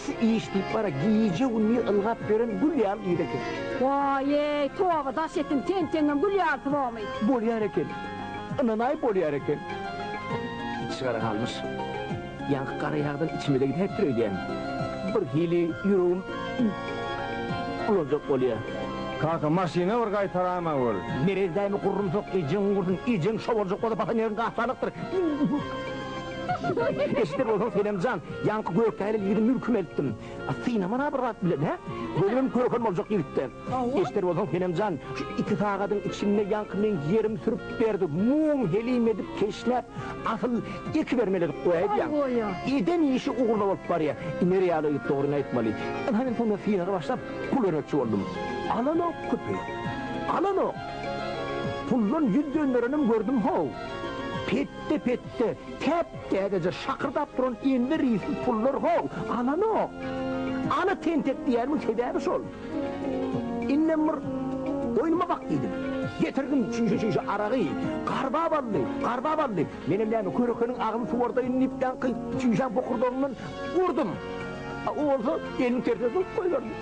Şu iş diýip bara gije-gündiz ylgap ýören gül ýaly gyz eken. Waý-eý, toba daş etdim, tentegiňem gül ýalysy bormy? Bolýar eken. Ynanaý bolýar eken. Içigara galmyş. Ýaňky gara ýagdan içime-de gidäýipdir öýdýän. Birhili ýüregim bulaljak bolýar. Kaka, maşyna bir gaýtaraýma gör. Merez dämi gurrumsak, ejeň gursun, ejeň şo boljak bolsa basan ýeriň gaçanykdyr. Eşiden bolsaň Senem jan, ýaňky gökdäli ýigidi mülküme eltdim. A synaman-a bir zat bilen, hä? Gözümem köreken boljak ýigitde. Eşder bolsaň Senem jan, şu iki sagadyň içinde ýaňky meň ýerimi sürüp berdi, mum helim edip keşläp, asyl ekibermeli edip goýaýdýaň. Eden işi ugruna bolup barýa. Iner ýaly ýigit dogryny aýtmaly. Ynha men soňra synaga başlap pul bermekçi boldum. Alanok köpeý. Alanok. Puldan ýüz dönderenem gördüm how. Petde-petde, täp-täzeje şakyrdap duran enli risli pullar how. Alanok. Ana tentek diýýänimiň sebäbi şol. Indem bir oýnuma bak diýdim. Getirdim çüýşe-çüýşe aragy. Garbap aldy, garbap aldy. Menem näme, körekeniň agzyny suwardaýyn diýip, ýaňky çüýşäň bokurdagyndan urdum. A o bolsa eliniň tersine zyňyp goýberdi.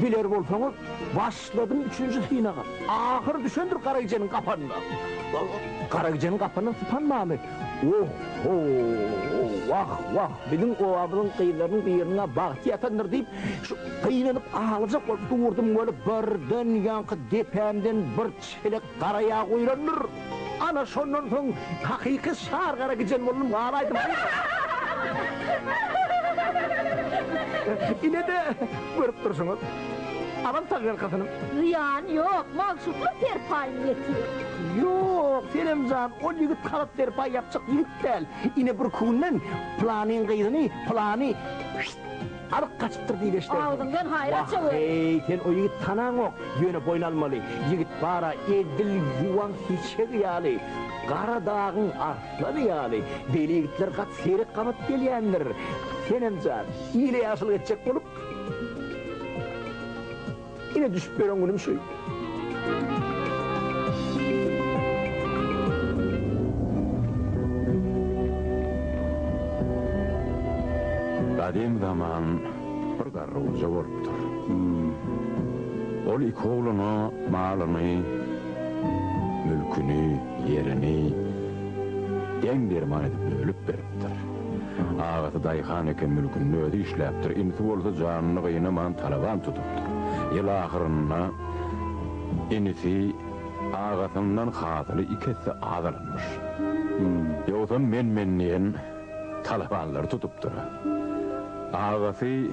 Biler bolsaňyz, başladym üçünji synaga. Ahyry düşendir Garagijeniň gapanyna. Garagijeniň gapanyndan sypan barmy? Oh-ho! Wah, wah, biziň obamyzyň gyzlarynyň biriniň-ä bagty ýatandyr diýip, şu gynanyp aglajak bolup durdum weli, birden ýaňky depämden bir çelek gara ýag guýlandyr. Ana, şondan soň hakyky şar gara gijen boldum galaýdym. Ine-de, görüp durşuňyz. Alan sag ýalkasyny. Zyýany ýok, magşukly serpaýyny getir. Ýok, Senem jan, ol ýigit halat-serpaý ýapjak ýigit däl. Ine birki günden pylanyň gyzyny pylany şşt! Alyp gaçypdyr diýip eşdersiň. Agzyňdan haýyr açaweri. Wah-eý, sen o ýigit tanaňok, ýöne boýun almaly, ýigit bar-a edil ýuwan seçegi ýaly, gara dagyň arslany ýaly. Beýle ýigitler gaty seýrek gabat gelýändir. Senem jan, ile ýagşylyk etjek bolup, Ine düşüp ýören günüm şu. Gadym zaman bir garry goja bolupdyr. Ol iki ogluna malyny, mülküni, ýerini deň-derman edip bölüp beripdir. Agasy daýhan eken mülkünde özi işläpdir, inisi bolsa janyny gynaman talaban tutupdyr. Ýyl ahyrynda inisi agasyndan hasyly iki esse az alanmyş. Ýogsam men-men diýen talabanlary tutupdyr. Agasy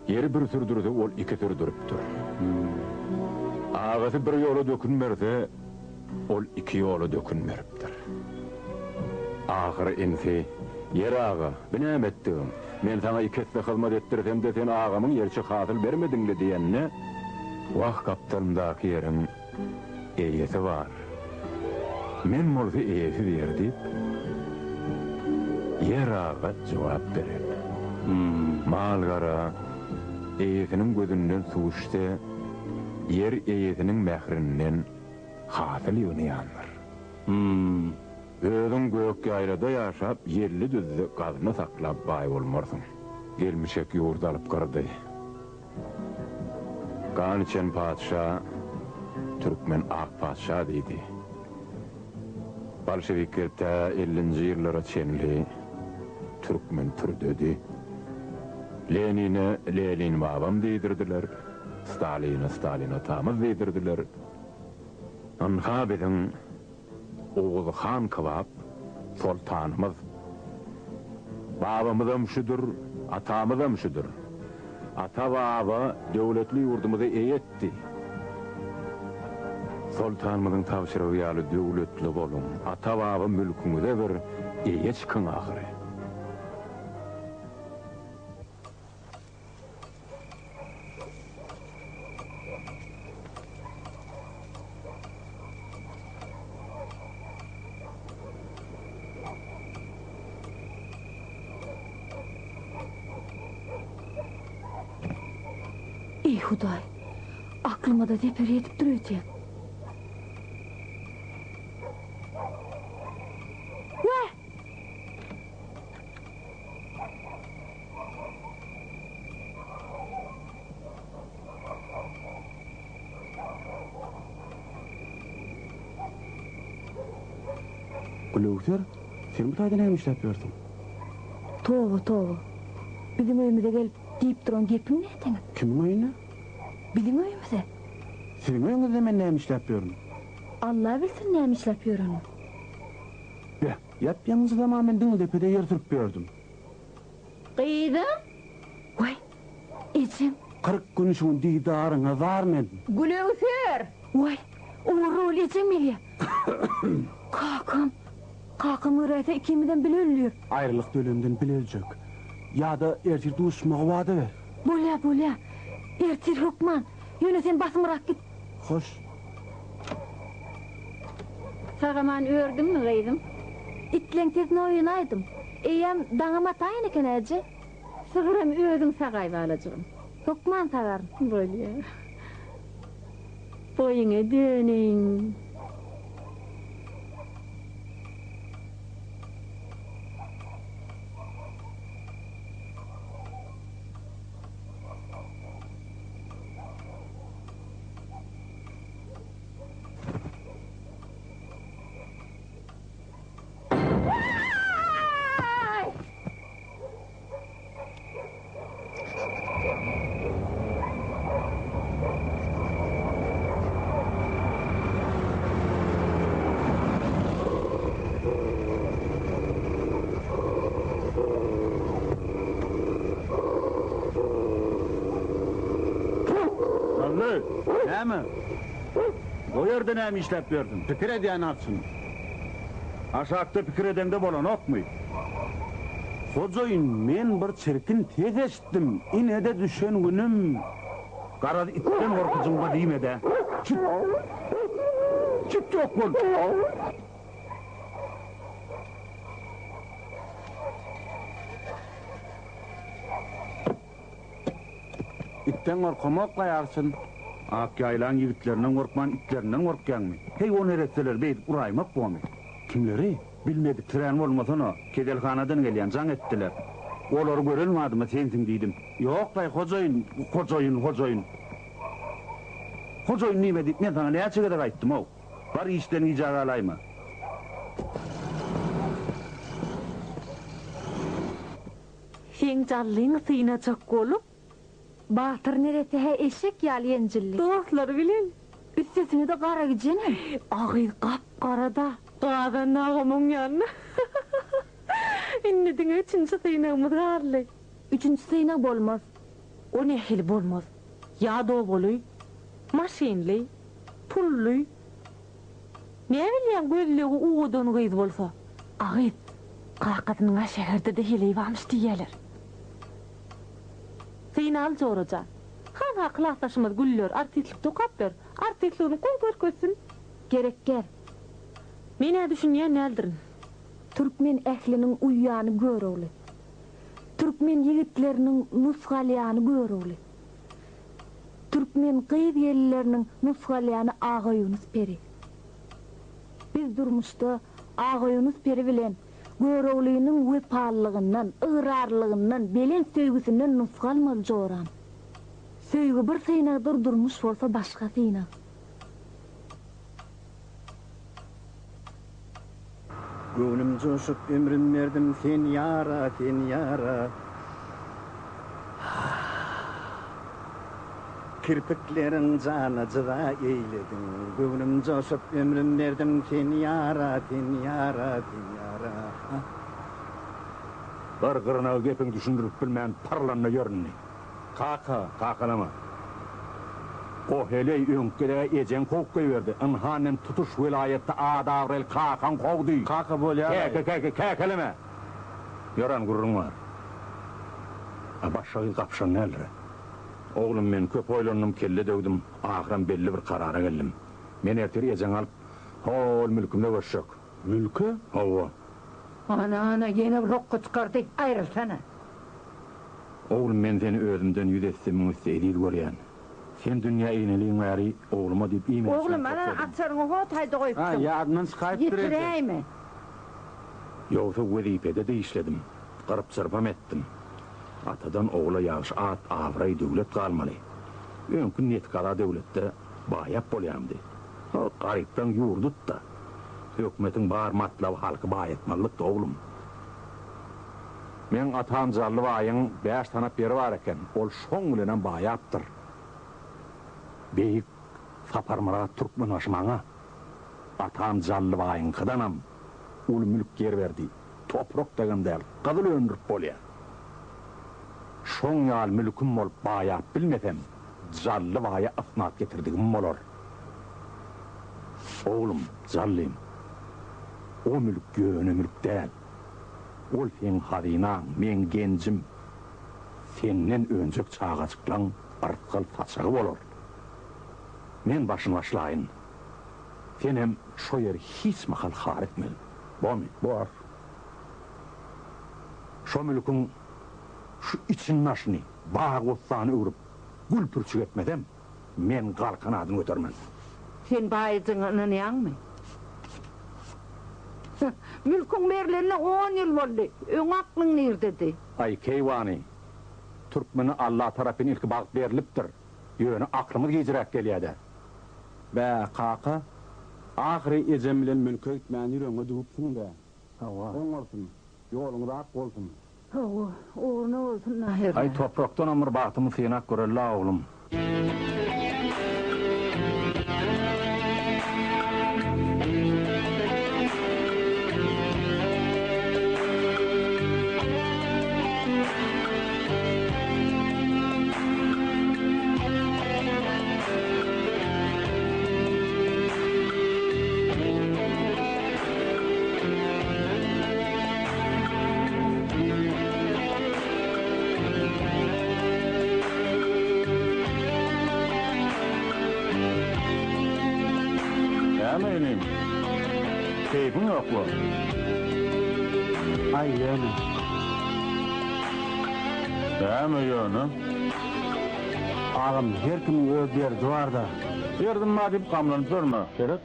Ýeri bir sürdürse, ol iki sürdüripdir. Agasy bir ýola dökün berse, ol iki ýola dökün beripdir. Ahyry inisi, Ýer aga, bi näme etdigiň? Men saňa iki esse hyzmat etdirsem-de, sen agamyň ýerçe hasyl bermediň-le diýende, Wah, gapdalymdaky ýeriň eýesi bar. Men bolsa eýesiz ýer diýip, Ýer aga jogap beren. Mal-gara eýesiniň gözünden suw içse, ýer eýesiniň mährinden hasyl ýygnaýandyr. Özüň gök ýaýlada ýaşap, ýelli düzde gazna saklap baý bolmarsyň. Gelmişek ýurdy alyp gyrdy. Gan içen patyşa türkmen ak patyşa diýdi. Bolşewikler tä ellinji ýyllara çenli türkmen pürdedi. Lenine Lenin babam diýdirdiler, Staline Stalin atamyz diýdirdiler. Ynha biziň Oguz han kybap soltanymyz. Babamyzam şüdür, atamyzam şüdür. Ata-baba döwletli ýurdumyzy eýe etdi. Soltanymyzyň tabşyrygy ýaly döwletli boluň, ata-baba mülküňize bir eýe çykyň ahyry. Eý, Hudaý, aklyma-da zeper ýetipdir öýdýän. Wah! Gülöwser, sen bu taýda näme işläp ýörsüň? Toba, toba. Biziň öýümize gelip diýip duran gepiň näteňet? Kimiň öýüne? Biziň öýümize. Siziň öýüňizde men näme işläp ýörün? Alla bilsin näme işläp ýörenini. Beh, ýap-ýaňyja zaman men Diňildepede ýer sürüp ýördüm. Gyzym! Waý, ejem! 40 gün şu gün didaryňa zar men. Gülöwser! Waý, ogurly ejem gelýär. Kakam! Kakam göräýse ikimizem bile öldür. Aýralykda ölemden bile öljek. Ýa-da ertir duşmagy wada ber. Bolýa, bolýa. Ertir hökman. Ýöne sen basymrak git. Hoş. Sag-aman ördüňmi, gyzym? Itleň sesine oýanaýdym. Eýýäm daňam ataýan eken, äje. Sygyram özüň sagaý, balajygym. Hökman sagaryn. Bolýa. Boýuňa döneýin. Näme? O ýerde näme işläp ýörsüň? Pikir edýän arçyn. Aşakda pikir edeňde bolanokmy? Hojaýyn, men bir çirkin ses eşitdim, ine-de düşen günüm. Garaz, itden gorkujyňma diýme-dä. Çyk! Çyk ýok bol! Itden gorkamok-laý arçyn. Ak ýaýlaň ýigitlerinden gorkman itlerinden gorkýaňmy? Heý o neresseleri beýdip uraýmak bomy? Kimleri? Bilmediksirän bolmasana, keselhanadan gelýän, jaň etdiler. Olary gören badyma sensiň diýdim. Ýok-laý hojaýyn, hojaýyn, hojaýyn. Hojaýyn diýme diýip men saňa näçe gezek aýtdym-ow. Bar işden gijä galaýma. Seň jallyňy synajak bolup. Batyr neresse-hä eşek ýaly ýenjildi. Dostlary bilen. Üstesine-de gara gijenem. A gyz gap-gara-da. Gazan agam oň ýanyna. Indi diňe üçünji synagymyz galdy. Üçünji synag bolmaz. O nähili bolmaz? Ýa dobaly, maşynly, pully. Näbilýäň gözlegi owadan gyz bolsa. A gyz, kakasynyň-a şäherde-de heleý barmyş diýýäler. Synaly jora jan. Hanha klasdaşymyz Güller artistlikde okap ýör. Artistligini gowy görkezsin. Gerek gel. Men-ä düşünýän däldirin. Türkmen ähliniň uýýany Görogly. Türkmen ýigitleriniň nusga alýany Görogly. Türkmen gyz-gelinleriniň nusga alýany Agaýunus peri. Biz durmuşda Agaýunus peri bilen Göroglynyň wepalylygyndan, ygrarlylygyndan, belent söýgüsinden nusga almaly joram. Söýgi bir synagdyr, durmuş bolsa başga synag. Göwnüm joşup ömrüm berdim sen ýara, sen ýara. Kirpikleriň jana jyza eýlediň. Göwnüm joşup ömrüm berdim sen ýara, sen ýara, sen ýara. Bir gyrnagy gepiň düşündirip bilmän pyrlanda ýör indi. Kaka. Kakalama. O heleý öňki gezeg-ä ejeň kowup goýberdi. Ynha indem tutuş welaýatda at-abraýly kakaň kowdy. Kaka bolýar-aý. Käke, käke, käkeleme! Ýören gürrüň bar. A başga gyz gapyşan däldir-ä. Oglum, men köp oýlandym, kelle döwdüm, ahyram belli bir karara geldim. Men ertir ejeňi alyp, ho-ol mülküme göçjek. Mülke? Hawa. Ana, ana, ýene bir hokga çykardy. Aýrylsana. Oglum, men seni özümden ýüz esse, müň esse eziz görýän. Sen dünýä ineliň bäri ogluma diýip iýmän-içmän Oglum, ana, topladym. açaryňy ho taýda Ha, goýupsyň. ýadyndan çykaýypdyr eje. Ýetiräýme. Ýogsa wezipede-de işledim, gyryp-çyrpam etdim. Atadan ogla ýagşy at, abraý, döwlet galmaly. Öňki Netgala döwletde baýap bolýamdy. Ho, garyplaň ýurdudy-da. Hökümetiň bar matlaby halky baýatmalykdy, oglum. Meň atam Jally baýyň bäş tanap ýeri bar eken, ol şoň bilenem baýapdyr. Beýik Saparmyrat Türkmenbaşy maňa atam Jally baýyňkydanam uly mülk ýer berdi. Toprak dagam däl, gyzyl öndürip bolýar. Şoň ýaly mülküm bolup baýap bilmesem, Jally baýa ysnat getirdigim bolar. Oglum, Jallym, o mülk ýöne mülk däl. Ol seň hazynaň, meň genjim. Senden önjek çagajyklaň yrsgal saçagy bolar. Men başyny başlaýyn. Senem şo ýeri hiç mahal har etmegin. Bormy? Bor. Şo mülküň şu içini-daşyny bag-bossana öwrüp, gül-pürçük etmesem, men Galkan adyny götermen. Sen baýajygyňa ynanýaňmy? Mülküň berlenine on ýyl boldy. Öň aklyň nirdedi? Aý, keýwany, türkmene Alla tarapyn ilki bagt berlipdir. Ýöne aklymyz gijräk gelýä-dä. Bä, kaka, ahyry ejem bilen mülke gitmäni ýüregiňe düwüpsiň-dä. Hawa. Oňarsyň. Ýoluňyz ak bolsun. Hawa, ugruna bolsun-da hernä. Aý, toprakdanam bir bagtymy synap göreli-la, oglum. ýok-la. Aý, ýöne. Näme ýöne? Agam, her kimiň öz derdi bar-da. Derdim bar diýip gamlanyp ýörme, seret.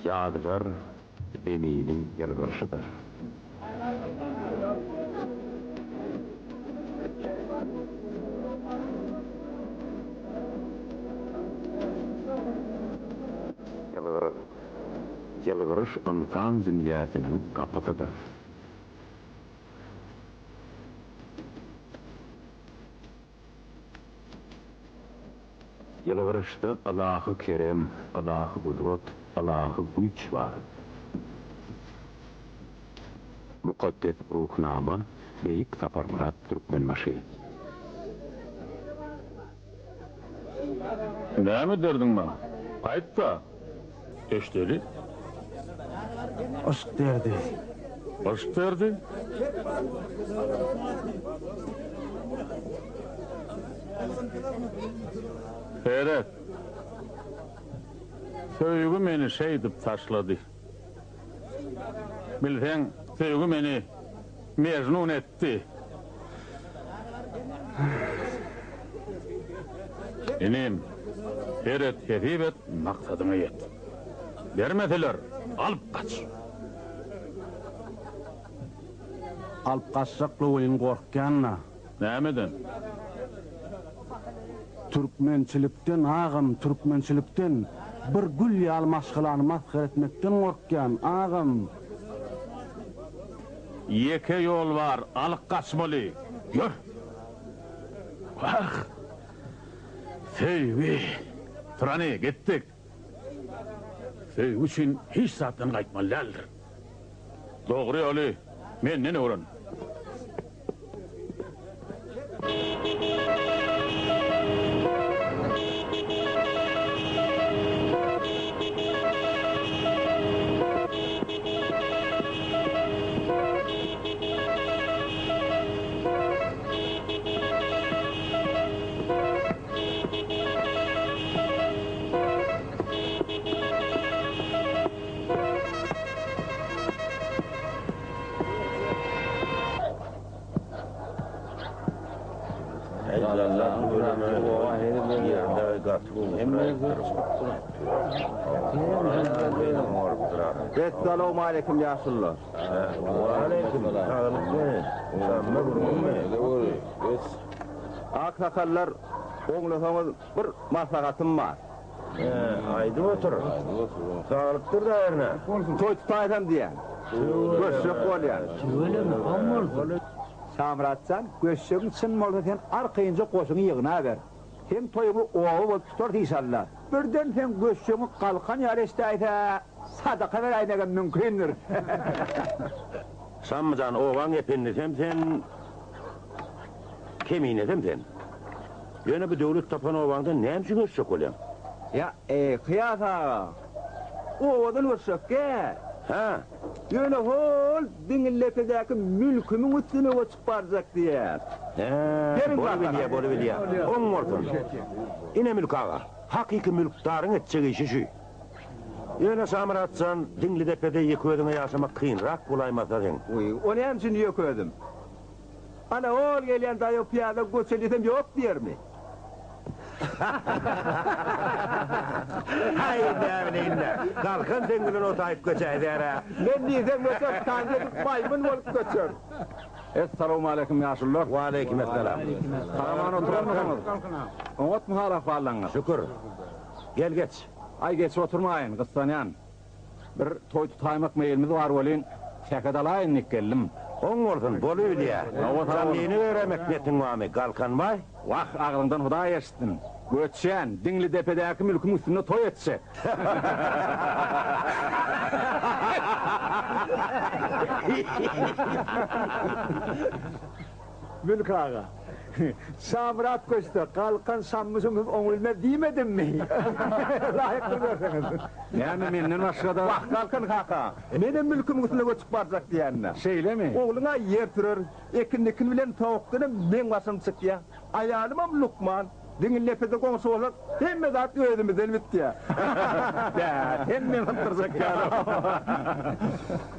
Ýadygar Zeminiň ýylgyryşydyr. Ýylgyryş ynsan dünýäsiniň gapysydyr. Ýylgyryşda ylahy kerem, ylahy gudrat, ylahy güýç bar. Mukaddes Ruhnama, Beýik Saparmyrat Türkmenbaşy. Näme derdiň bar? Aýt-da, eşdeli. Yşk derdi. Yşk derdi? Seret. Söýgi meni şeýdip taşlady. Bilseň, söýgi meni Mejnun etdi. Inim, seret, hesip et, maksadyňa ýet. Bermeseler, alyp gaç. Alyp gaçjakla welin gorkýan-da. Nämeden? Türkmençilikden agam, türkmençilikden. Bir gül ýaly maşgalany masgara etmekden gorkýan, agam. Ýeke ýol bar, alyp gaçmaly. Ýör! Wah! Söýgi! Tur hany, gitdik! Söýgi üçin hiç zatdan gaýtmaly däldir. Dogry ýoly menden öwren. Essalawmaleýkim ýaşulular. Aksakallar oňlasaňyz bir maslahatym bar. Aýdyp otur. Saglykdyr-da hernä. Toý tutaýsam diýýän. Göçjek bolýan. Tüweleme, oň bolsun. Şamyrat jan, göçjegiň çyn bolsa sen arkaýynja goşuňy ýygnaber. Seň toýuňy oba bolup tutarys işalla. Birden seň göçjegiňi galkan ýaly eşidäýse, sadaka beräýmegem mümkindir. Şammy jan, obaň ependisem sen, keminesem sen. Ýöne bu döwlet tapan obaňdan näme üçin göçjek bolýaň? Ýa, eý, Kyýas aga, obadan göçjek däl. Hä? Ýöne hol Diňildepedäki mülkümiň üstüne göçüp barjak diýýär. Hä, bolubilýä, bolubilýä. Oň bolsun. Ine Mülk aga, hakyky mülkdaryň etjek işi şü. Ýöne Şamyrat jan, Diňlidepede ýeke özüňe ýaşamak kynrak bolaýmasa seň. Wiý, o näme üçin ýeke özüm? Ana, hol gelýän daýaw pyýada göçel diýsem ýok diýermi? Haý, näbileýin-dä, Galkan seň bilen otaýyp göçäýdär-ä. Men diýsem göçer, tans edip maýmyn bolup göçer. Essalawmaleýkim ýaşulular. Waleýkim essalam. Sag-aman oturanmysyňyz? Oňatmy hal-ahwallaryňyz? Şükür. Gel geç. Aý geçip oturmaýyn, gyssanýan. Bir toý tutaýmak meýlimiz bar welin, sähet alaýyn diýip geldim. Oň bolsun, bolubilýä. Janlyny beräýmek netiň barmy, Galkanbaý? Wah, agzyňdan Hudaý eşitsin. Göçýän, Diňlidepedäki mülküň üstünde toý etjek. Mülk aga. Şamyrat göçse, Galkan Şammy-Şumsuz oňbilmez diýmedimmi? Laýykdyr görseňiz. Näme menden başga-da. Wah, Galkan kaka, menem mülkümiň üstüne göçüp barjak diýýän-dä. Şeýlemi? Ogluň-a ýer sürer, ekin-dikin bilen towukdanam meň başym çykýa. Aýalymam lukman. Diňildepede goňşy bolsak, hemme zat özümizden bitýär. Bä, sen meni sypdyrjak ýaly.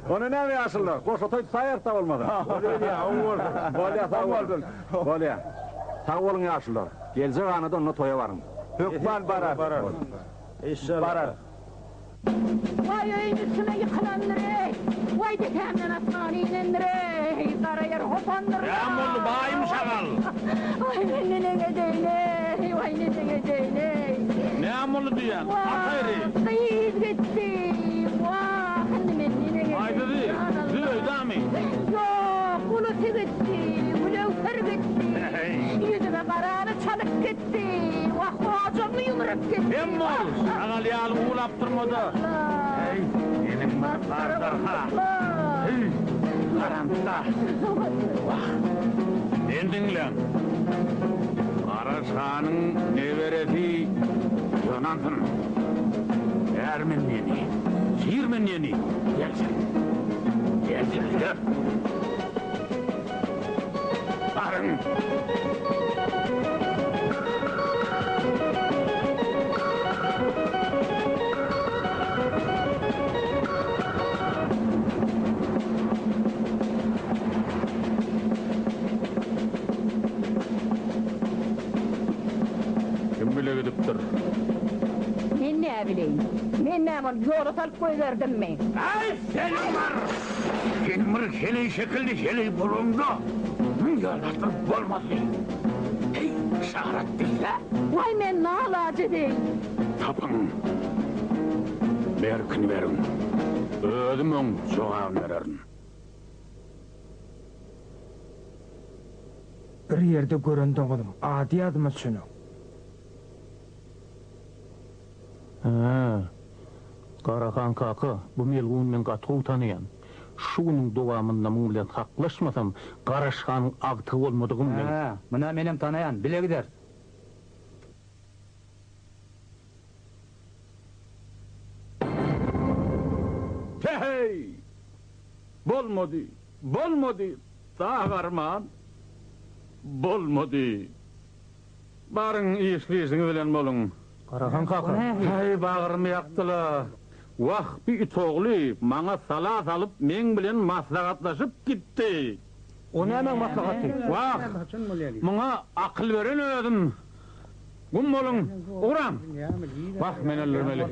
Onda näme ýaşulular, goşa toý tutaýarys-da bolmasa. Bolýa, oň bolsun. Bolýa, sag boluň. Bolýa. Sag boluň ýaşulular. Geljek anada onda toýa baryň. Hökman bararys. Bararys. Waý öýüň üstüme ýykylandyr-eý! Waý depämden asman inendir-eý! Gara ýer hopandyr-la! Näme boldy, baýym şagal? Waý men neneň edeýin-eý! Waý neneň edeýin-eý! Näme boldy diýýän, at aýry? Wah, gyz gitdi! Wah, indi men neneň edeýin? Haýsysy? Zübeýdamy? Ýok, ulusy gitdi, Gülöwser gitdi! Ýüzüme garany çalyp gitdi! Wah, ojagymy ýumrup gitdi! Dem bol, şagal ýaly uwlap durma-da. Heý, meniň bir aždarha! Heý, haramdag! Wah, meni diňläň! Gara şanyň neberesi ýygnansyn. Ärmen diýeni, şirmen diýeni gelsin. Gelsinler! Baryň! Kim bile gidipdir? Men näbileýin? Men näme ony ýola salyp goýberdimmi? Äý, seniň bir! Sen bir heleý şekilli heleý bolaňda, muň ýaly zatlar bolmazdy. Heý, yşarat bilse. Waý, men nalaç edeýin? Tapyň. Berkini beriň. Özüm oň jogabyny bererin. Bir ýerde gören doňuzym, ady ýadyma düşenok. Hä, Garahan kaka, bu melguny men gaty gowy tanaýan. Şu günüň dowamynda muň bilen haklaşmasam, Garaşhanyň agtygy bolmadygym men. Hä, muny-a menem tanaýan, bile gideris. Päheý! Bolmady, bolmady, dag arman, bolmady. Baryň, işli-işiňiz bilen boluň. Garahan kaka. Häý, bagrymy ýakdy-la. Wah, bi it ogly maňa sala salyp, meň bilen maslahatlaşyp gitdi. O nämäň maslahaty? Wah, muňa akyl beren özüm. Gum boluň, ugraň! Wah, men öldürmeli.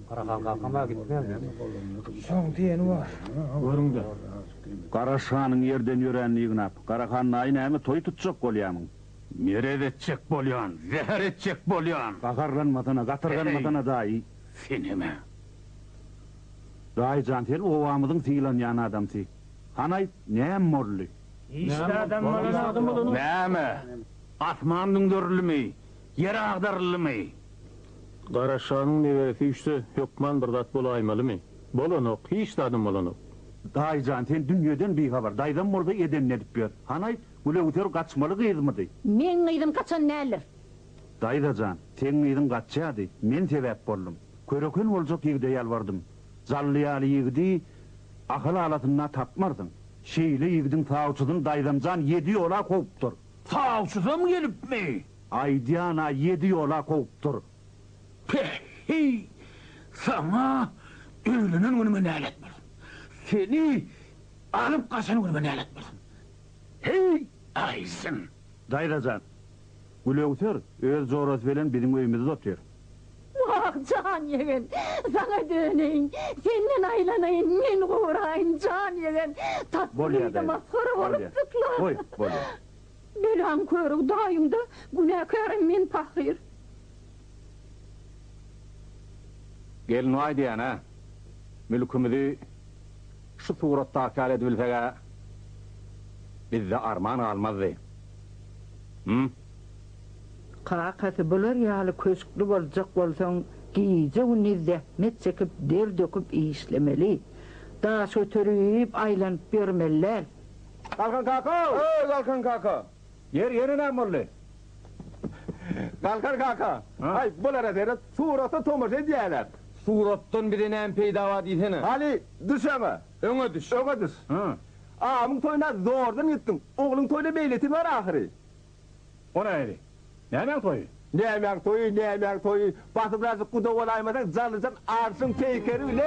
Garahan kakam-a gitmez. Şoň diýeni bar. Görüň-de. Garaşhanyň ýerden ýöränini ýygnap, Garahan daýy näme toý tutjak bolýamyň? Merez etjek bolýan, zäher etjek bolýan. Gaharlanmasana, gatyrganmasana daýy. Senem-ä. Daýy jan, sen obamyzyň sylanýan adamsy. Hany aýt, näme boldy? Işli adam bolanok. Näme? Asman düňderilimi? Ýer agdaryldymy? Garaşanyň neberesi üýşse, hökman bir zat bolaýmalymy? Bolanok, hiç zadam bolanok. Daýy jan, sen dünýeden bihabar. Daýzam bolsa edenini edip ýör. Hany aýt, Gülöwser gaçmaly gyzmydy? Meň gyzym gaçan däldir. Daýza jan, seň gyzyň gaçýady, men sebäp boldum. Köreken boljak ýigide ýalbardym. Jally ýaly ýigidi Ahal alasynda tapmarsyň. Şeýle ýigidiň sawçysyny daýzam jan ýedi ýola kowupdyr. Sawçysam gelipmi? Aýdýan-a ýedi ýola kowupdyr. Päheý, saňa öýlenen günüme nälet bolsun. Seni alyp gaçan günüme nälet bolsun. Heý, aýsyn! Daýza jan, Gülöwser öz jorasy bilen biziň öýümizde otyr. Wah, jan ýegen, saňa döneýin, senden aýlanaýyn, men goraýyn, jan ýegen, tas Bolýa, gyza daýza, masgara bolýa. bolupdyk-la. Goý, bolýa. Belaň körügi daýyňda, günäkärem men pahyr. Gelin aýdýan-a, mülkümizi şu suratdaky ýaly edibilseg-ä, bizde arman galmazdy. Hüm? Kakasy, bular ýaly köşkli boljak bolsaň, gije-gündiz zähmet çekip, der döküp işlemeli. Daş göterip, aýlanyp ýörmeli däl. Galkan kaka! Eý, Galkan kaka! Ýeri, ýene näme boldy? Galkan kaka, aý, bulara seret, surata tomaşa edýärler. Suratdan bize näme peýda bar diýsene. Hany, düş öňe. Öňe düş. Öňe düş. Agamyň toýuna zordan gitdiň. Ogluň toýuna meýletin bar ahyry. O nähili? Nämäň toýy? Nämäň toýy, nämäň toýy? Basybrakjyk guda bolaýmasaň, Jallyjan arşyň peýkeri bilen.